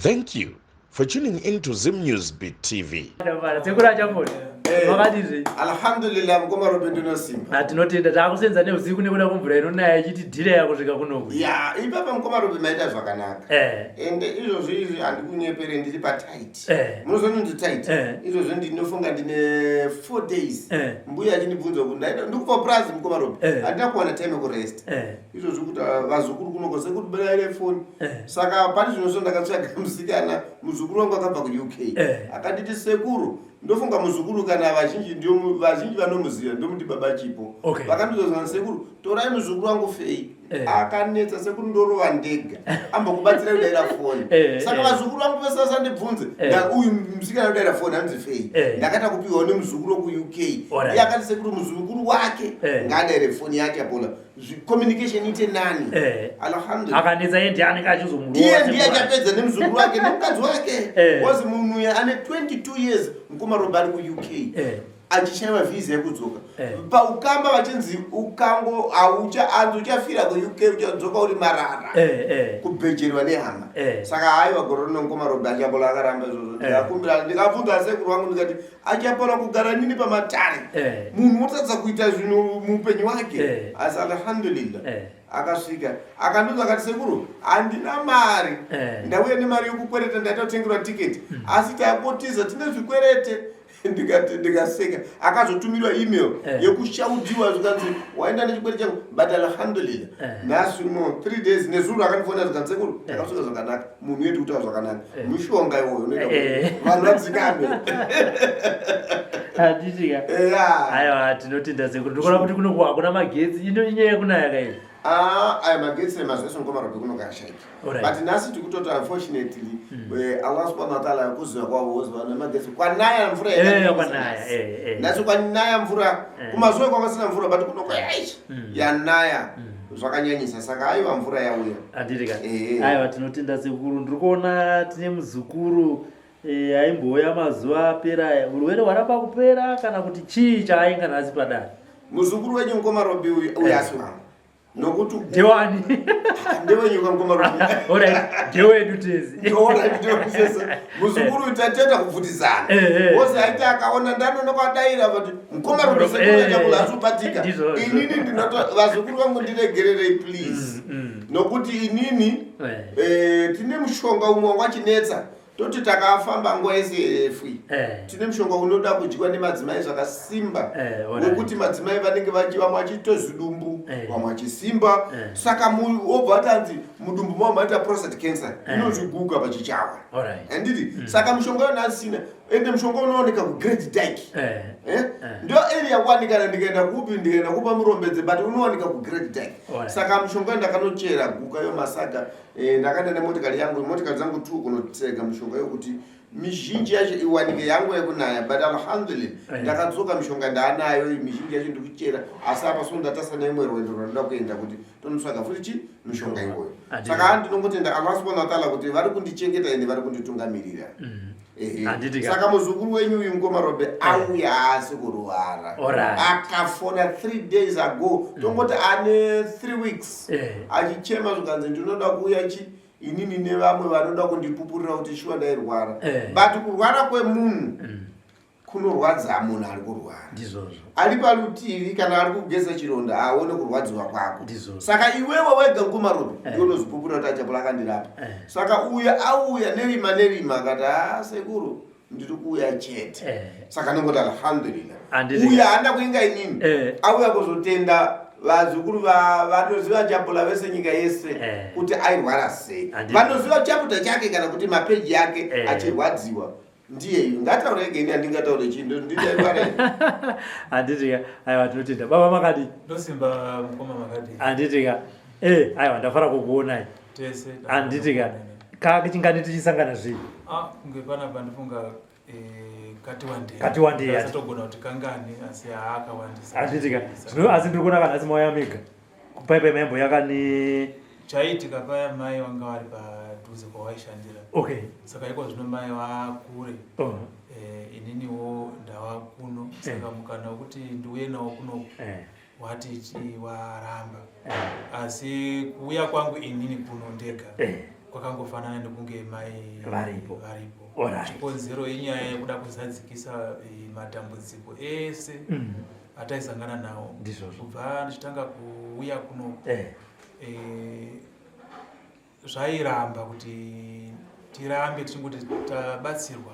Thank you for tuning in to Zim News Beat TV. Sekuru Achamboni. Eh. Makadizve? Alhamdulillah mukoma Robin ndinosimba. Ah, tinotenda takusenza neusiku nekuda kwemvura inonaya ichiti dhireya kusvika kunoku. Ya, ipapa mukoma Robin maita zvakanaka. Eh. Ende izvozvi izvi handikunyepere ndiri patight. Eh. Munozonzi tight. Eh. Izvozvi ndinofunga ndine 4 days. Eh. Mbuya achindibvunza kuti ndaida ndikupa prize mukoma Robin. Eh. Handina kuwana time yekurest. Eh. Izvozvi kuti ah, vazukuru kunoko sekuri budaire foni. Eh. Saka pane zvinoso ndakatsvaga musikana muzukuru wangu akabva kuUK. Eh. Akanditi sekuru ndofunga muzukuru kana vazhinji ndio vazhinji vanomuziva ndomuti baba chipo. Okay. Vakandizozana sekuru torai muzukuru wangu fei. Eh. Akanetsa sekuru ndorova ndega. Ambokubatsira kudaira foni. Eh, Saka eh. vazukuru vangu vese vasandibvunze. Eh. Uyu musikana kudaira foni anonzi fei. Eh. Ndakaita kupiwa nemuzukuru wekuUK. Alright. Iye akati sekuru muzukuru wake Eh. ngaadaire foni yake apola. Communication ite nani. Eh. Alhamdulillah. Akanetsa iye ndiye anenge achizomurova. Iye ndiye sekuru. achapedza nemuzukuru wake nemukadzi wake. Eh. Wazi munhu uyu ane 22 years mukoma Rob ari kuUK. Eh. Achishaiwa vhiza yekudzoka. Eh. Paukamba vachinzi ukango haucha anzi uchafira kuUK uchadzoka uri marara. Eh, eh. Kubhejerwa nehama. Eh. Saka haiwa gore rino mukoma Rob Achapola akaramba izvozvo. Ndikakumbira ndikabvunza sekuru wangu ndikati Achapola kugara nini pamatare. Eh. Munhu wotadza kuita zvinhu muupenyu wake. Eh. Asi alhamdulillah. Eh. Akasvika akandiudza akati sekuru handina mari Eh. ndauya nemari yokukwereta ndaita kutengerwa tiketi asi tapotiza tine zvikwerete. Ndikati ndikaseka akazotumirwa email Eh. yekushaudiwa zvikanzi waenda nechikwereti changu but alhamdulillah Eh. nhasi uno 3 days nezuro akandifonera zvikanzi sekuru takasvika zvakanaka munhu wedu kutaura zvakanaka Eh. mushonga iwoyo unoita kuti Eh. vanhu vadzikame. Handiti ka. Yeah. Aiwa tinotenda sekuru. Ndikuona kuti kunoku hakuna magetsi. Ino inyaya yekunaya ka iyi. Ah, aya magetsi emazuva ese mukoma Robi kunokashaika. Alright. But nhasi tikutoti unfortunately eh, Allah subhanahu wa ta'ala kuziva kwavo woziva nemagetsi kwanaya mvura Eh, yakanyanyisa kwanaya, nhasi. eh, eh. Nhasi kwanaya mvura Eh. kumazuva kwanga kusina mvura but kunoko yaish yanaya zvakanyanyisa saka aiwa mvura yauya. Handiti ka. Eh. Aiwa tinotenda sekuru. Ndiri kuona tine muzukuru eh, aimbouya mazuva apera aya. Urwere hwaramba kupera kana kuti chii chaainga nhasi padare? Muzukuru wenyu mukoma Robi uyu uyu Eh. asi wangu. Nokuti Ndewani? ndewenyu mukoma Robi. Alright, ndewedu tezi. Muzukuru uyu tateta kubvutizana. Eh, eh. Wose aiti akaona ndanonoka adaira vati mukoma Robi Eh, sekuru achakula azopatika. ndizvozvo. Inini ndinoto vazukuru vangu ndiregererei please. Nokuti inini Eh. eh, tine mushonga umwe wanga wachinetsa toti takafamba nguva yese refu iyi. Eh. Tine mushonga unoda kudyiwa nemadzimai zvakasimba Eh, alright. wekuti madzimai vanenge vamwe vachitozvidumbu Eh. vamwe vachisimba Eh. saka wobva vatanzi mudumbu mavo maita prostate cancer Eh. inozviguka pachichawa. Alright. Handiti saka mushonga yona asina ende mushonga unooneka kuGreat Dyke. Eh. Eh? Ndio area kuwanikana ndikaenda kupi ndikaenda kupa murombedze but unowanika kuGreat Dyke. Alright. Saka mushonga ndakanochera guka yo masaga ndakaenda nemotikari yangu motikari dzangu 2 kunotega mushonga yokuti mizhinji yacho iwanike yangu yekunaya but alhamdulillah Eh. ndakadzoka mishonga ndaanayo mizhinji yacho ndikuchera asi apa so ndatasa neimwe rwendo rwandinoda kuenda kuti tonotsvaga futi chi mishonga iwoyo. Handiti. Saka ndinongotenda Allah subhanahu wa ta'ala kuti vari kundichengeta ende vari kunditungamirira. Ehe. Handiti ka. Saka muzukuru wenyu uyu mukoma Robe auya asi kurwara. Alright. Akafona 3 days ago tongoti ane 3 weeks Eh. achichema zvikanzi ndinoda kuuya chi inini nevamwe vanoda kundipupurira kuti shuwa ndairwara. Eh. But kurwara kwemunhu kunorwadza munhu ari kurwara. Ndizvozvo. Ari parutivi kana ari kugeza chironda aone kurwadziwa kwako. Ndizvozvo. Saka iwewe wega mukoma Robi Eh. ndiwe unozvipupurira kuti Achapola akandirapa. Eh. Saka uya auya nerima nerima akati haa sekuru ndiri kuuya chete. Eh. Saka ndingoti alhamdulillah. Handiti. Uya haana kuinga inini. Eh. Auya kuzotenda vazukuru vanoziva Achapola vese nyika yese Eh. kuti airwara sei. Handiti. Vanoziva chaputa chake kana kuti mapeji ake Eh. achirwadziwa. Ndiye iyu ngataure ega ini handingataure chii ndindairwara. Handiti ka. Aiwa tinotenda. Baba makadi? Ndosimba mukoma makadi. Handiti ka. Eh, aiwa ndafara kukuonai. Tese. Handiti ka. Kachingani tichisangana zvii? Ah, kunge panapa ndifunga kati wandei. Kati wandei, hati. Asatogona kuti kangani asi haakawandisa. Handiti ka. Zvino asi ndiri kuona kana nhasi mauya mega. Kupaipai maimbo yakani Chaiitika paya mai vanga vari padhuze kwawaishandira. Okay. Saka iko zvino mai vakure. Oh. Ininiwo ndava kuno saka mukana wekuti ndiuye nawo kuno wati waramba. Asi kuuya kwangu inini kuno ndega. Kwakangofanana nekunge mai Varipo. Varipo. Alright. Chikonzero inyaya yekuda kuzadzikisa matambudziko ese ataisangana nawo. Ndizvozvo. Kubva ndichitanga kuuya kuno zvairamba kuti tirambe tichingoti tabatsirwa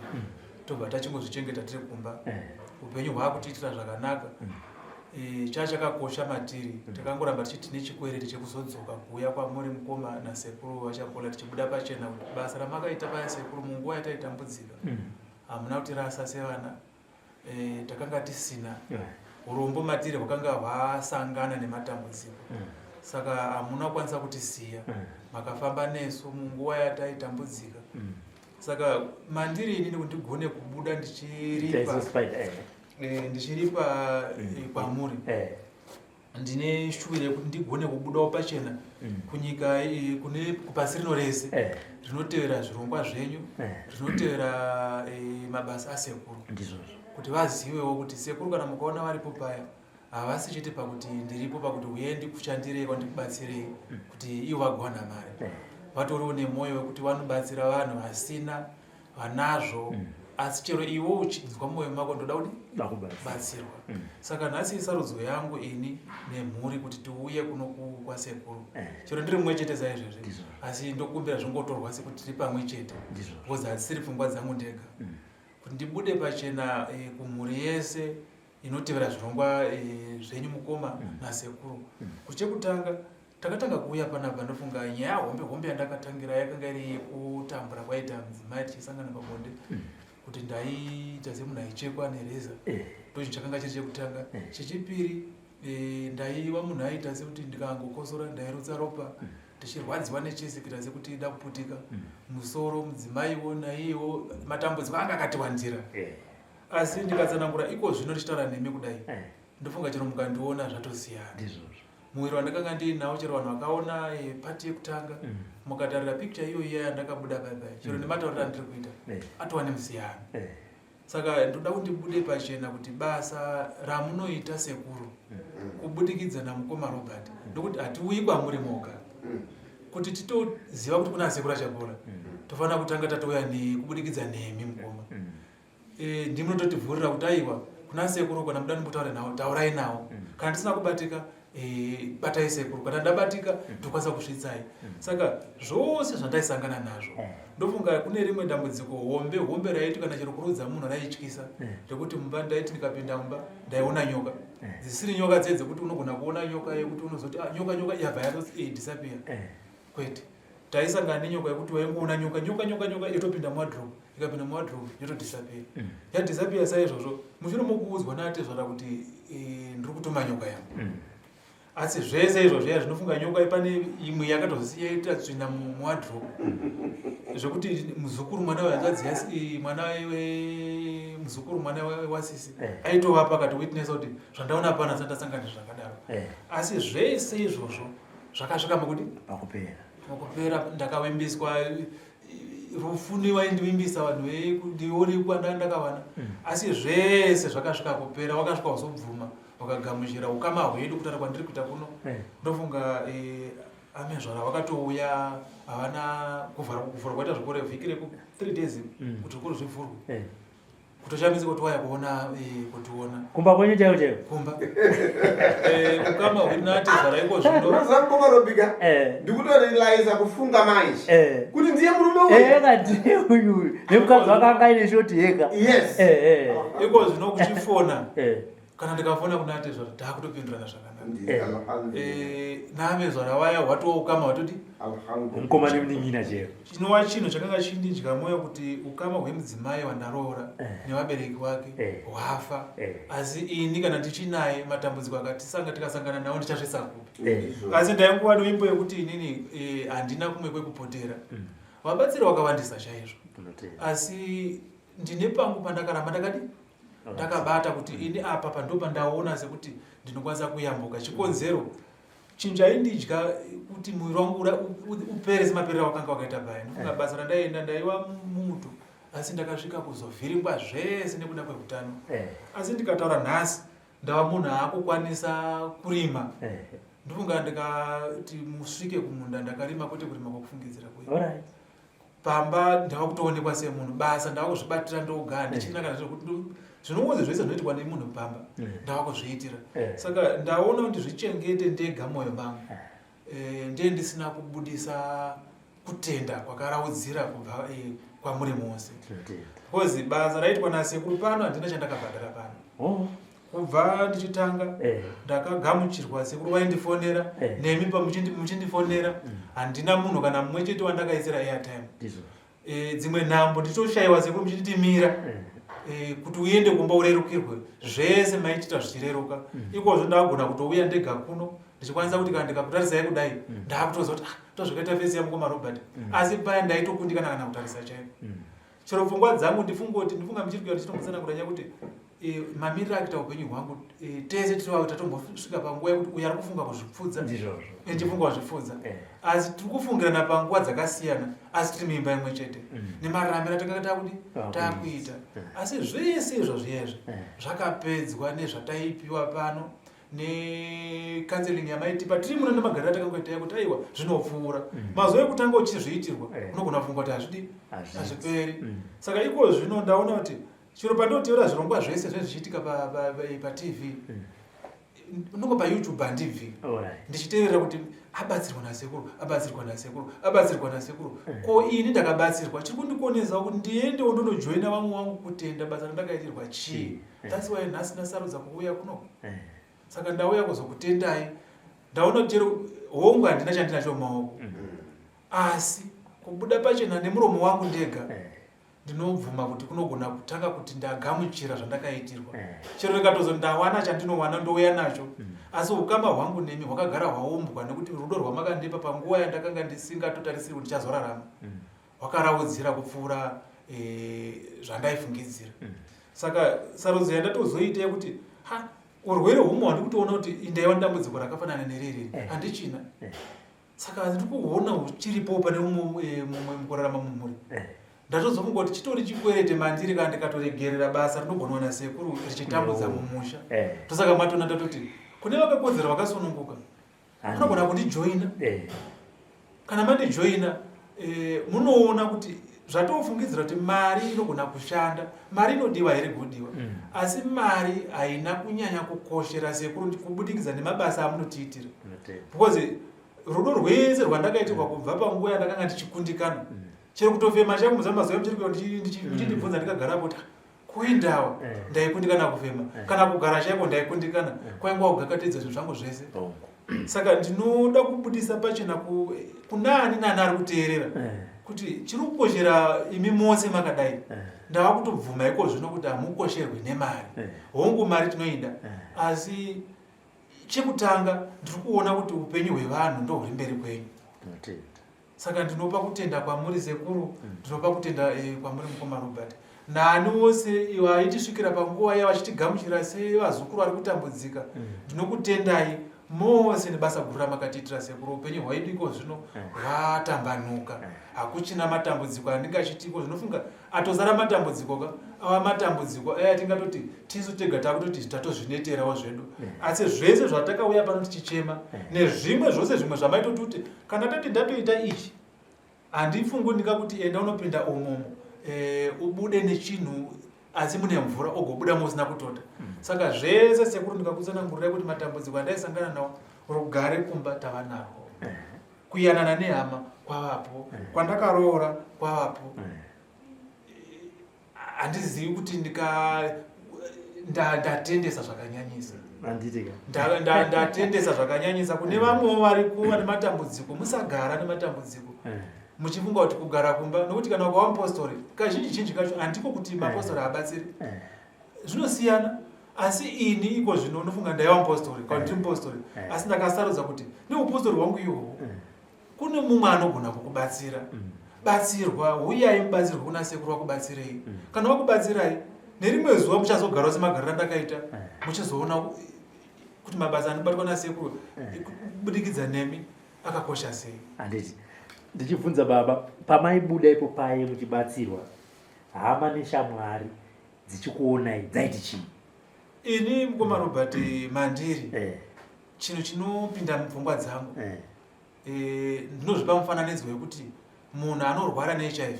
tobva tachingozvichengeta tiri kumba. Upenyu hwakutiitira zvakanaka. Chachakakosha matiri takangoramba tichiti tine chikwereti chekuzodzoka kuuya kwamuri mukoma nasekuru vaChapola, tichibuda pachena kuti basa ramakaita paya sekuru munguva yataitambudzika hamuna kutirasa sevana. Takanga tisina urombo matiri hwakanga hwasangana nematambudziko, saka hamuna kukwanisa kutisiya, makafamba nesu munguva yataitambudzika. Saka mandiri inini kuti ndigone kubuda ndichiripa Taizo spider, ndichiripa kwamuri, ndine shuwiro yekuti ndigone kubudawo pachena kunyika, kune pasi rino rese rinotevera zvirongwa zvenyu, rinotevera mabasa asekuru, kuti vazivewo kuti sekuru kana mukaona varipo paya, havasi chete pakuti ndiripo pakuti uye ndikushandirei kwandikubatsirei kuti ivo vagowana mari. Vatoriwo nemwoyo wekuti vanobatsira vanhu vasina, vanazvo, asi chero iwe uchinzwa mwoyo mako ndoda kuti Dakubatsira. Batsirwa. Saka nhasi isarudzo yangu ini nemhuri kuti tiuye kuno kwasekuru, chero ndiri mumwe chete saizvezvi, asi ndokumbira zvingotorwa sekuti tiri pamwe chete, because hadzisiri pfungwa dzangu ndega, kuti ndibude pachena kumhuri yese inotevera zvirongwa zvenyu mukoma nasekuru, kuti chekutanga takatanga kuuya panapa, ndofunga nyaya hombe hombe yandakatangira yakanga iri yekutambura kwaita mudzimai tichisangana pabonde, kuti ndaiita semunhu aichekwa nereza. Ndochinhu chakanga chiri chekutanga. Chechipiri, ndaiva munhu aiita sekuti ndikangokosora ndairutsa ropa, ndichirwadziwa nechese kuita sekuti ida kuputika musoro. Mudzimaiwo naiyewo matambudziko anga akatiwandira, asi ndikatsanangura iko zvino ndichitaura nemi kudai, ndofunga chero mukandiona zvatosiyana. Muviri wandakanga ndiinawo, chero vanhu vakaona part yekutanga, mukatarira picture iyo iya yandakabuda paipai, chero nematauriro andiri kuita atova nemusiyano. Saka ndoda kuti ndibude pachena kuti basa ramunoita sekuru kubudikidza namukoma Robert, ndokuti hatiuyi kwamuri moga. Kuti titoziva kuti kuna sekuru aChapola, tofanira kutanga tatouya nekubudikidza nemi mukoma. Ndimunototivhurira kuti aiwa, kuna sekuru, kana muda ndimbotaura nawo, taurai nawo. Kana tisina kubatika, batai sekuru. Kana ndabatika, ndokwanisa kusvitsai. Saka zvose zvandaisangana nazvo, ndofunga kune rimwe dambudziko hombe hombe raiti kana chero kurudza munhu raityisa, rekuti mumba ndaiti ndikapinda mumba ndaiona nyoka, dzisiri nyoka dziye dzekuti unogona kuona nyoka yekuti unozoti, "Ah, nyoka, nyoka," yabva yatodisappear. Kwete, taisangana nenyoka yekuti waingoona nyoka, nyoka, nyoka, nyoka yotopinda muwardrobe, ikapinda muwardrobe yotodisappear. Yadisappear saizvozvo, mushure mokuudzwa naatezvara kuti ndiri kutuma nyoka yangu. Asi zvese izvo zviya zvinofunga nyoka, pane imwe yakatozosiya yaita tsvina muwardrobe, zvekuti muzukuru, mwana wehanzvadzi, mwana muzukuru, mwana wasisi aitovapa akati witness kuti zvandaona pana sandasangana zvakadaro. Asi zvese izvozvo zvakasvika mukuti Pakupera. Mukupera ndakavimbiswa rufu nevaindivimbisa vanhu vekundionekwa ndandakawana, asi zvese zvakasvika kupera. Wakasvika kuzobvuma, wakagamuchira ukama hwedu. Kutaura kwandiri kuita kuno, ndofunga amezvara vakatouya, havana kuvhura kwaita zvikoro vhiki reku 3 days kuti zvikoro zvivhurwe, kutoshamisika kuti waya kuona, kutiona. Kumba kwenyu chaiko chaiko? Kumba. Ukama hwedu natezvara iko zvino Unoziva mukoma Robika, ndikutorealiza kufunga manje kuti ndiye murume uyu. Kati uyu nemukadzi wake anga aine short yega. Yes. Iko zvino kuchifona, kana ndikafona kuna atezvara, taakutopindurana zvakanaka. Alhamdulillah. Naamezvara waya hwatova ukama hwatoti Alhamdulillah. Mukoma nemunin'ina chero. Chinova chinhu chakanga chindidya mwoyo kuti ukama hwemudzimai wandaroora nevabereki wake hwafa, asi ini kana ndichinaye, matambudziko akatisanga tikasangana nawo ndichasvitsa kupi? Asi ndainguva nevimbo yekuti inini handina kumwe kwekupotera. Vabatsiri vakawandisa chaizvo, asi ndine pangu pandakaramba ndakadi ndakabata kuti ini apa pando pandaona sekuti ndinokwanisa kuyambuka. Chikonzero chinhu chaindidya kuti muviri wangu upere semaperero wakanga wakaita paya, ndofunga basa randaienda ndaiva muto, asi ndakasvika kuzovhiringwa zvese nekuda kwehutano. Asi ndikataura nhasi, ndava munhu aakukwanisa kurima. Ndofunga ndikati musvike kumunda ndakarima kwete kurima kwakufungidzira kuya. Pamba ndava kutoonekwa semunhu, basa ndava kuzvibatira ndoga, handichina kana zvekuti zvinongonzi zvese zvinoitwa nemunhu pamba ndava kuzviitira. Saka ndaona kuti zvichengete ndega moyo mangu. Ndiye ndisina kubudisa kutenda kwakaraudzira kubva kwamuri mose. Because basa raitwa nasekuru pano handina chandakabhadhara pano. Oh. Kubva ndichitanga ndakagamuchirwa, sekuru vaindifonera nemi muchindifonera, handina munhu kana mumwe chete wandakaisira airtime. Dzimwe nhambo ndichitoshayiwa sekuru muchinditi mira kuti uende kumba urerukirwe, zvese maichita zvichireruka. Ikozvo ndagona kutouya ndega kuno ndichikwanisa kuti kana ndikakutarisai kudai ndakutoziva kuti tozvakaita fesi yamukoma Robert. Asi paya ndaitokundikana kana kutarisa chaiko. Chero pfungwa dzangu ndifungoti ndifunga muchiri kuya ndichitombotsanangura nyaya kuti mamiriro akuita upenyu hwangu, tese tiri vavo tatombosvika panguva yekuti uyu ari kufunga kuzvipfudza ndichifunga kuzvipfudza, asi tiri kufungirana panguva dzakasiyana, asi tiri muimba imwe chete nemararamiro atakanga takudi takuita. Asi zvese izvo zviyezvi zvakapedzwa nezvataipiwa pano necounseling yamaitipa tiri muno nemagariro atakangoita yekuti aiwa zvinopfuura. Mazuva ekutanga uchizviitirwa unogona kufunga kuti hazvidi hazviperi. Saka iko zvino ndaona kuti chero pandinoteera zvirongwa zvese zve zvichiitika paTV unongo paYouTube handibvi ndichiteerera kuti abatsirwa nasekuru, abatsirwa nasekuru, abatsirwa nasekuru. Ko ini ndakabatsirwa, chiri kundikonesawo kuti ndiendewo ndonojoina vamwe vangu kutenda basa randakaitirwa chii? That's why nhasi ndasarudza kuuya kuno. Saka ndauya kuzokutendai. Ndaona kuti chero hongu handina chandinacho mumaoko, asi kubuda pachena nemuromo wangu ndega ndinobvuma kuti kunogona kutanga kuti ndagamuchira zvandakaitirwa. Chero ndikatozo ndawana chandinowana ndouya nacho, asi ukama hwangu nemi hwakagara hwaumbwa nekuti rudo rwamakandipa panguva yandakanga ndisingatotarisiri kuti ndichazorarama hwakaraudzira kupfuura zvandaifungidzira. Saka sarudzo yandatozoita yekuti ha urwere humwe hwandikutoona kuti ndaiva nedambudziko rakafanana neriri handichina. Saka ndiri kuona uchiripo pane mumwe mukurarama mumhuri. Ndatozofunga kuti chitori chikwerete mandiri kana ndikatoregerera basa rinogonwa nasekuru richitambudza mumusha. Tosaka matona tatoti kune vakakodzera vakasununguka unogona kundijoina. Kana mandijoina munoona kuti zvatofungidzira kuti mari inogona kushanda, mari inodiwa here kudiwa, asi mari haina kunyanya kukoshera sekuru kubudikidza nemabasa amunotiitira. Because rudo rwese rwandakaitirwa kubva panguva yandakanga ndichikundikana, chero kutofema chaiko muzuva mazuva muchiri muchindibvunza ndikagarapo kuti kuindawa ndaikundikana kufema, kana kugara chaiko ndaikundikana, kwaingova kugakatidza zvinhu zvangu zvese. Saka ndinoda kubudisa pachena kuna ani nani ari kuteerera kuti chiri kukoshera imi mose makadai, ndava kutobvuma iko zvino kuti hamukosherwi nemari. Hongu mari tinoida, asi chekutanga ndiri kuona kuti upenyu hwevanhu ndohuri mberi kwenyu. Saka ndinopa kutenda kwamuri sekuru, ndinopa kutenda kwamuri mukoma Robert naani wose vaitisvikira panguva iya vachitigamuchira sevazukuru vari kutambudzika. Ndinokutendai mose nebasa guru ramakatiitira sekuru. Upenyu hwedu iko zvino hwatambanuka, hakuchina matambudziko andingachitiko. Zvinofunga atozara matambudziko ka ava matambudziko aya tingatoti tisu tega takutoti tatozvineterawo zvedu, asi zvese zvatakauya pano tichichema nezvimwe zvose zvimwe zvamaitoti kuti kana tati ndatoita ichi handifungi ndingakuti enda unopinda umomo ubude nechinhu asi mune mvura ugobuda musina kutota. Saka zvese sekuru ndingakutsanangurirai kuti matambudziko andaisangana nawo, rugare kumba tava narwo, kuyanana nehama kwavapo, kwandakaroora kwavapo. Handizivi kuti ndatendesa zvakanyanyisa. Ndatendesa zvakanyanyisa kune vamwewo vari kuva nematambudziko. Musagara nematambudziko muchifunga kuti kugara kumba, nokuti kana ukava mupostori kazhinji zhinji kacho handiko kuti mapostori haabatsiri, zvinosiyana. Asi ini iko zvino unofunga ndaiva mupostori kana ndiri mupostori, asi ndakasarudza kuti neupostori hwangu ihwohwo kune mumwe anogona kukubatsira. Batsirwa, huyai mubatsirwe kuna sekuru vakubatsirei. Kana vakubatsirai nerimwe zuva muchazogarawo semagariro andakaita, muchizoona kuti mabasa anobatwa nasekuru kubudikidza nemi akakosha sei. Handiti ndichibvunza baba, pamaibuda ipo paye muchibatsirwa, hama neshamwari dzichikuonai dzaiti chii? Ini mukoma Robert mandiri Chinhu chinopinda mupfungwa dzangu, ndinozvipa mufananidzo wekuti munhu anorwara neHIV,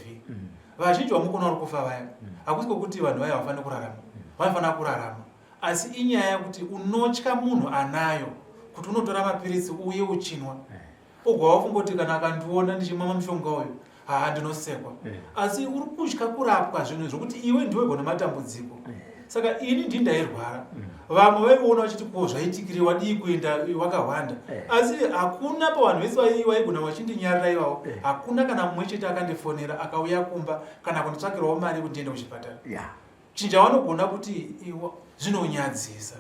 vazhinji vamukona vari kufa vaya, hakusi kwekuti vanhu vaya vafanira kurarama, vanofanira kurarama, asi inyaya yekuti unotya munhu anayo kuti unotora mapiritsi uye uchinwa, ogwa wafunga kuti kana akandiona ndichimama mushonga uyu, haa, ndinosekwa. Asi uri kutya kurapwa zvinhu zvokuti iwe ndiwe gona matambudziko. Saka ini ndii ndairwara, vamwe vaiona vachiti, "Ko zvaitikire wadii kuenda wakahwanda?" Asi hakuna pavanhu vese vaigona vachindinyarira ivavo, hakuna kana mumwe chete akandifonera, akauya kumba kana kunditsvakirawo mari yekuti ndiende kuchipatara. Chinja vanogona kuti iwa zvinonyadzisa,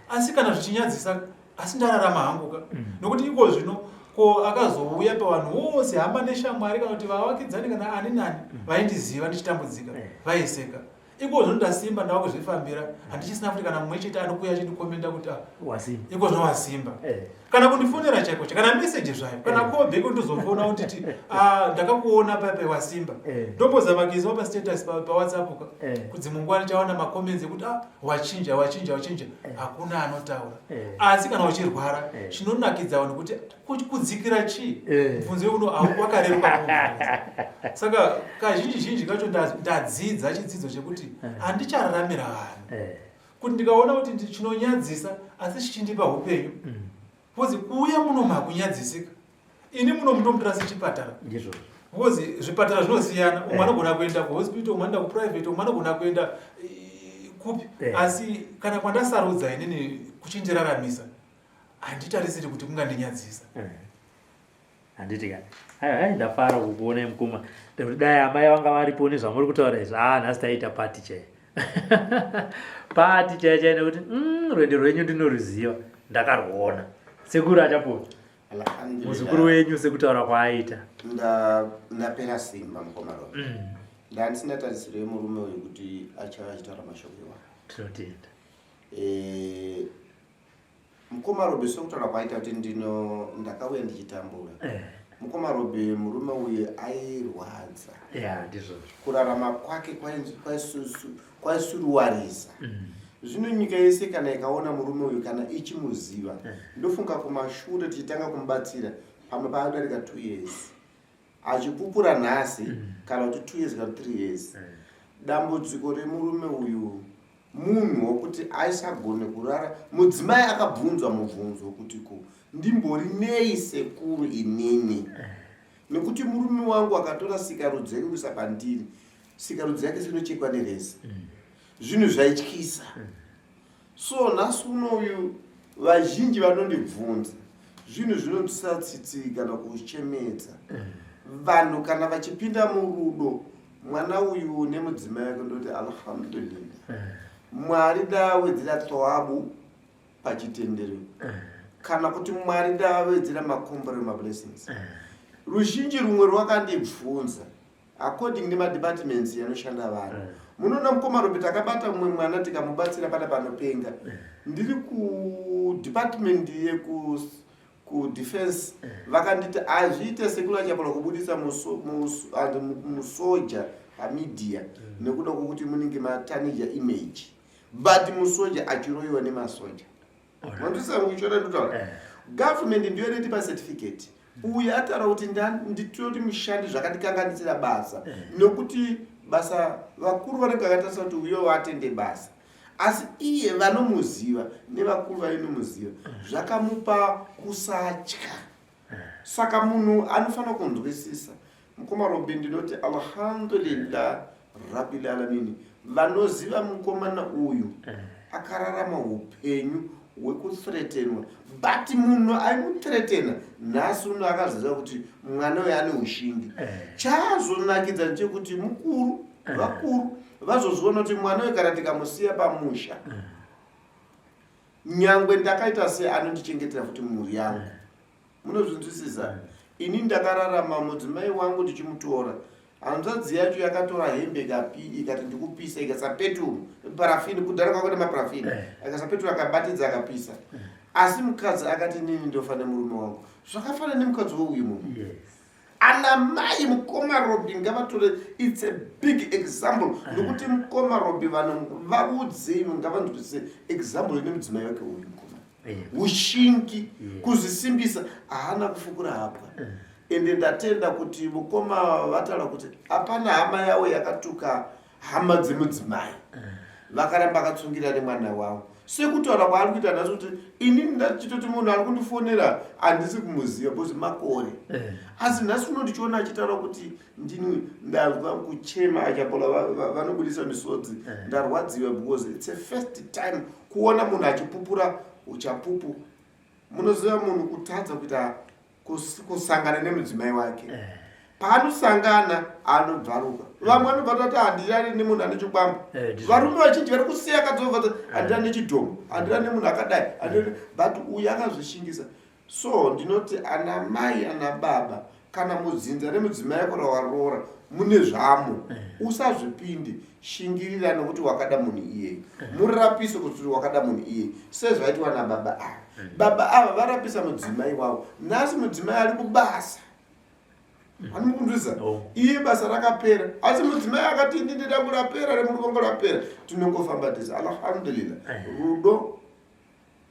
asi kana zvichinyadzisa, asi ndararama hangu ka, nokuti iko zvino ko akazouya pavanhu vose, hama neshamwari kana kuti vavakidzani kana ani nani vaindiziva ndichitambudzika, vaiseka. Iko zvino ndasimba, ndava kuzvifambira, handichisina futi kana mumwe chete anokuya achindikomenda kuti, "Ah, wasimba." Iko zvino wasimba. Kana kundifonera chaiko, kana meseji zvayo, kana call back, ndozofona unditi, "Ah, ndakakuona paipai, wasimba." Ndombozama kuisawo pastatus paWhatsApp ka, kudzimwe nguva ndichawana macomments ekuti, "Ah, wachinja, wachinja, wachinja." Hakuna anotaura. Asi kana uchirwara, chinonakidza vanhu kuti kudzikira chii? Mubvunzo uno wakareruka kuubvunza. Saka kazhinji zhinji kacho ndadzidza chidzidzo chekuti handichararamira vanhu, kuti ndikaona kuti chinonyadzisa asi chichindipa upenyu, because kuuya muno makunyadzisika, ini muno mundomutora sechipatara, Ndizvozvo. Because zvipatara zvinosiyana. Umwe anogona kuenda kuhospital, umwe anoenda kuprivate, umwe anogona kuenda kupi, asi kana kwandasarudza inini kuchindiraramisa, handitarisiri kuti kungandinyadzisa. Handiti ka? Aiwa, ai, ndafara kukuonai mukoma, nekuti dai amai vanga varipo nezvamuri kutaura izvi, ah, nhasi taita pati chaiyo, pati chaiyo chaiyo, nekuti rwendo rwenyu ndinoruziva, ndakarwuona. Sekuru achapona. Alhamdulillah. Muzukuru wenyu sekutaura kwaaita. Ndapera simba, mukoma Robi. Ndandisina tarisiro yemurume uyu kuti achava achitaura mashoko iwayo. Tinotenda. Mukoma Robi, sokutaura kwaita kuti ndino ndakauya ndichitambura, mukoma Robi, murume uyu airwadza. Ya, ndizvozvo. Kurarama kwake kwaisuruwarisa. Zvino nyika yese kana ikaona murume uyu, kana ichimuziva, ndofunga kumashure tichitanga kumubatsira, pamwe paadarika 2 years achipupura nhasi, kana kuti 2 years kana 3 years. Dambudziko remurume uyu, munhu wokuti aisagone kurara. Mudzimai akabvunzwa mubvunzo wokuti, "Ko ndimbori nei sekuru inini? Nekuti murume wangu akatora sikarudzi yake kuisa pandiri, sikarudzi yake sinochekwa nereza." Zvinhu zvaityisa. So nhasi unoyu vazhinji vanondibvunza zvinhu zvinonzwisa tsitsi kana kuchemedza vanhu kana vachipinda murudo. Mwana uyu nemudzimai wake, ndoti alhamdulillah, Mwari daawedzera thawabu pachitendero, kana kuti Mwari daawedzera makomborero, mablessings. Ruzhinji rumwe rwakandibvunza according nemadepartments anoshanda vanhu. Munoona, mukoma Robi, takabata mumwe mwana tikamubatsira pana panopenga. Ndiri kudepartment yeku kudefense, vakanditi hazviite, sekuru achapona, kubudisa musoja pamedia nekuda kwokuti munenge matarnisha image, but musoja achiroyiwa nemasoja. Mandisa muchiona ndotaura, government ndiyo inotipa certificate. Uyu ataura kuti nditoti mushandi zvakandikanganisira basa, nekuti basa vakuru vanenge vakatarisa kuti uyo vatende basa, asi iye vanomuziva nevakuru vainomuziva zvakamupa kusatya. Saka munhu anofanira kunzwisisa. Mukoma Robi, ndinoti alhamdulillah rabbil alamin. Vanoziva mukomana uyu akararama upenyu hwekuthreatenwa, but munhu aimuthreatena nhasi uno akazoziva kuti mwana uyu ane ushingi. Chaazonakidza ndechekuti mukuru, vakuru vazozviona kuti mwana uyu kana tikamusiya pamusha, nyangwe ndakaita sei, anondichengetera futi mhuri yangu. Munozvinzwisisa? Ini ndakararama mudzimai wangu ndichimutora. Hanzvadzi yacho yakatora hembe ikapi, ikati ndikupisa, ikasa peturu, parafini. Kudhara kwako nemaparafini. Akasa peturu, akabatidza, akapisa. Asi mukadzi akati, "Nini ndofa nemurume wangu." Zvakafanana nemukadzi weuyu munhu. Ana mai, mukoma Robi, ngavatore, it's a big example, nokuti mukoma Robi, vanhu vaudzei, ngavanzwisise example ine mudzimai wake uyu mukoma. Ushingi, kuzvisimbisa, haana kufukura hapwa. Ende ndatenda kuti mukoma vataura kuti hapana hama yavo yakatuka hama dzemudzimai, vakaramba akatsungirira nemwana wavo, sekutaura kwaari kuita nhasi kuti inini ndachitoti munhu ari kundifonera handisi kumuziva because makore. Asi nhasi uno ndichiona achitaura kuti ndini, ndanzwa kuchema. Achapola vanobudisa misodzi. Ndarwadziwa because it's a first time kuona munhu achipupura uchapupu. Munoziva, munhu kutadza kuita kusangana nemudzimai wake, paanosangana anobvaruka. Vamwe vanobva tati handirari nemunhu ane chikwambo. Varume vazhinji vari kusiya kadzobva, handirari nechidhombo, handirari nemunhu akadai, but uyu akazvishingisa. So ndinoti ana mai, ana baba, kana mudzinza remudzimai yako rawaroora mune zvamo, usazvipinde. Shingirira nekuti wakada munhu iyeye. Murapise kuti wakada munhu iyeye, sezvaitwa nababa ava. Baba ava varapisa mudzimai wavo. Nhasi mudzimai ari kubasa, anomukunzwisa. Oh. Iye basa rakapera, asi mudzimai akati, "Indini rangu rapera, remurukongo rapera, tinongofamba tese, alhamdulillah." Rudo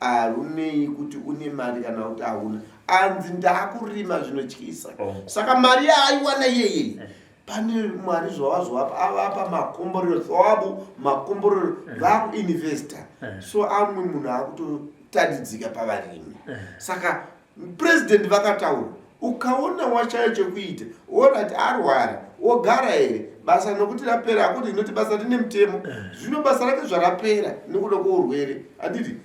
harunei kuti une mari kana kuti hauna. Anzi ndaakurima zvinotyisa. Oh. Saka mari yaaiwana iyeye, pane Mwari zvawazovapa, avapa makomborero, thawabu, makomborero, vakuinvesta. So amwe munhu akutotadidzika pavarimi. Saka purezidendi vakataura, ukaona washaya chekuita, orati arwara, ogara here basa nokuti rapera, akuti inoti basa rine mutemo. Zvino basa rake zvarapera nekuda kwourwere, handiti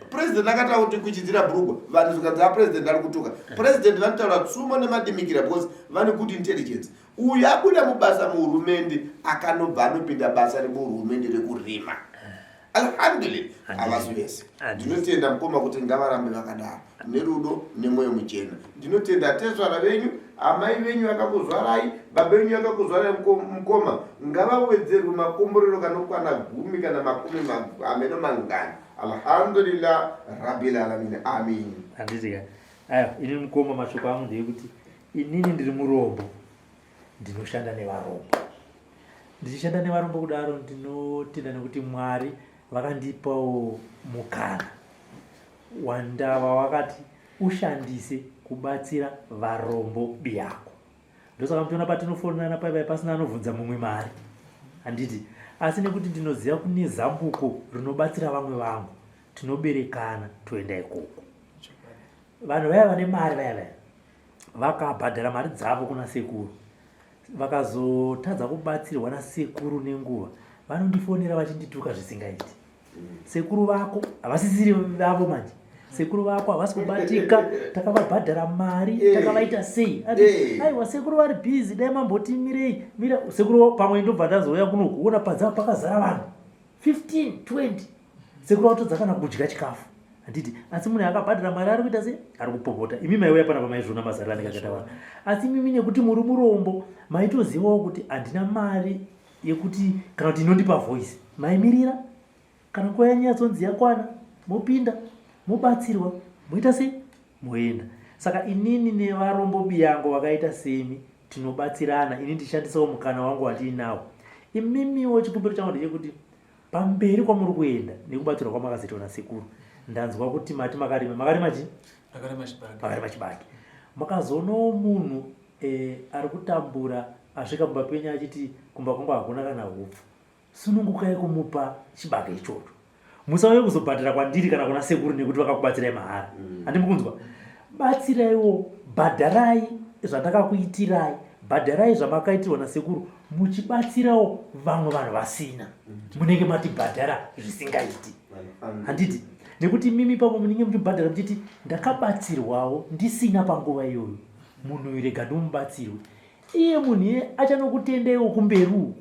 purezidendi akataura kuti kuchidzira bhurugwa vanhu, zvikanzi apurezidendi ari kutuka. Purezidendi vanotaura tsumo nemadimikira because vane good intelligence. Uyu abuda mubasa muhurumende, akanobva anopinda basa remuhurumende rekurima. Alhamdulillah, havasi vese. Ndinotenda mukoma kuti ngavarambe vakadaro nerudo nemwoyo muchena. Ndinotenda tezvara venyu, amai venyu vakakuzvarai, baba venyu vakakuzvarai. Mukoma ngavawedzerwe makomborero kanokwana 10 kana makumi ameno mangani. Alhamdulillah rabbil alamin, amin. Handiti ka? Aiwa, ini mukoma, mashoko angu ndeyekuti inini ndiri murombo, ndinoshanda nevarombo. Ndichishanda nevarombo kudaro, ndinotenda nekuti Mwari vakandipawo mukana wandava wakati ushandise kubatsira varombo biyako. Ndosaka muchiona patinofonana paipai pasina anobvunza mumwe mari, handiti? Asi nekuti ndinoziva kune zambuko rinobatsira vamwe vangu, tinoberekana toenda ikoko. Vanhu vaya vane mari vaya vaya vakabhadhara mari dzavo kuna sekuru, vakazotadza kubatsirwa nasekuru nenguva, vanondifonera vachindituka zvisingaiti. Sekuru vako havasisiri vavo manje, sekuru vako havasi kubatika, takavabhadhara mari, takavaita sei? Ati, "Aiwa, sekuru vari busy, dai mambotimirei mira sekuru." Pamwe ndobva ndazouya kunoku kuona padza pakazara vanhu 15 20, sekuru vatodza kana kudya chikafu, handiti? Asi munhu akabhadhara mari ari kuita sei? Ari kupopota. Imi maiuya panapa maizviona mazariro anenge akaita vanhu. Asi imimi nekuti muri murombo, maitozivawo kuti handina mari yekuti kana kuti inondipa voice, maimirira kana nguva yanyatsonzi yakwana, mopinda, mobatsirwa, moita sei, moenda. Saka inini nevarombo biyango vakaita semi tinobatsirana. Ini ndishandisawo mukana wangu wandiinawo. Imimiwo chikumbiro changu ndechekuti pamberi kwamuri kuenda nekubatsirwa kwamakazoitwa nasekuru, ndanzwa kuti mati makarima, makarima chii? Ndakarima chibage. Makarima chibage, makazoonawo munhu ari kutambura asvika mumba penyu achiti kumba kwangu hakuna kana hupfu, sunungukai kumupa chibage ichocho. Musauye kuzobhadhara kwandiri kana kuna sekuru nekuti vakakubatsirai mahara. Handimi kunzwa? Batsiraiwo, bhadharai zvandakakuitirai, bhadharai zvamakaitirwa nasekuru muchibatsirawo vamwe vanhu vasina. Munenge matibhadhara zvisingaiti, handiti? Nekuti mimi papo munenge muchibhadhara muchiti ndakabatsirwawo ndisina panguva iyoyo, munhu uyu rega ndimubatsirwe. Iye munhu iye achanokutendaiwo kumberi uku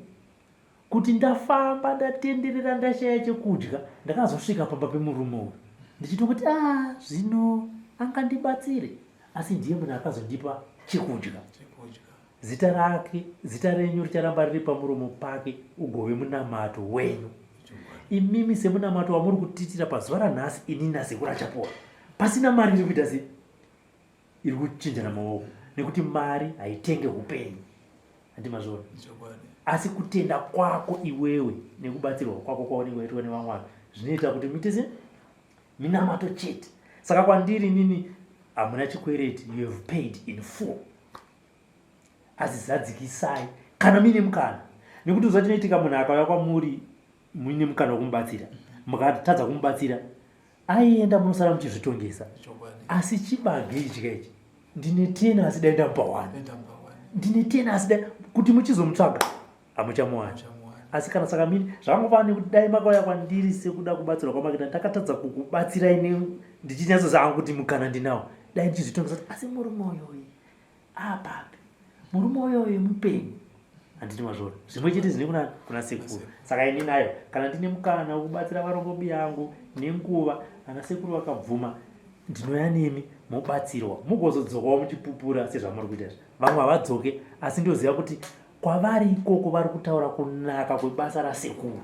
kuti ndafamba, ndatenderera, ndashaya chekudya, ndakazosvika pamba pemurume uyu ndichitongoti, a zvino angandibatsire, asi ndiye munhu akazondipa chekudya. Chekudya. Zita rake, zita renyu richaramba riri pamuromo pake, ugove munamato wenyu imimi semunamato wamuri kutiitira pazuva ranhasi. Inini nasekuru Achapora, pasina mari iri kuita sei, iri kuchinjana maoko, nekuti mari haitenge upenyu, handi mazviona? Chokwadi. Asi kutenda kwako iwewe nekubatsirwa kwako kwaunenge waitwa nevamwe vanhu zvinoita kuti muite se Minamato chete. Saka kwandiri inini hamuna chikwereti, you have paid in full. Asi zadzikisai kana muine mukana, nekuti uziva chinoitika, munhu akauya kwamuri muine mukana wekumubatsira, mukatadza kumubatsira aienda, munosara muchizvitongesa. Asi chibage ichi kaichi ndine 10 asi dai ndamupa 1, ndine 10 asi dai kuti muchizomutsvaga hamuchamuwani. Asi kana saka mini zvakangofanana nekuti dai makauya kwandiri sekuda kubatsirwa kwamakita, ndakatadza kukubatsirai ndichinyatsoziva kuti mukana ndinawo, dai ndichizvitongesa kuti asi murume uyoyi apapi, murume uyoyo mupenyu, handiti mazvona? Zvimwe chete zvine kuna sekuru. Saka ini nayo kana ndine mukana wekubatsira varombo biyangu nenguva, ana sekuru vakabvuma, ndinoya nemi mobatsirwa, mugozodzokawo muchipupura sezvamuri kuita izvi. Vamwe havadzoke, asi ndoziva kuti kwavari ikoko vari kutaura kunaka kwebasa rasekuru.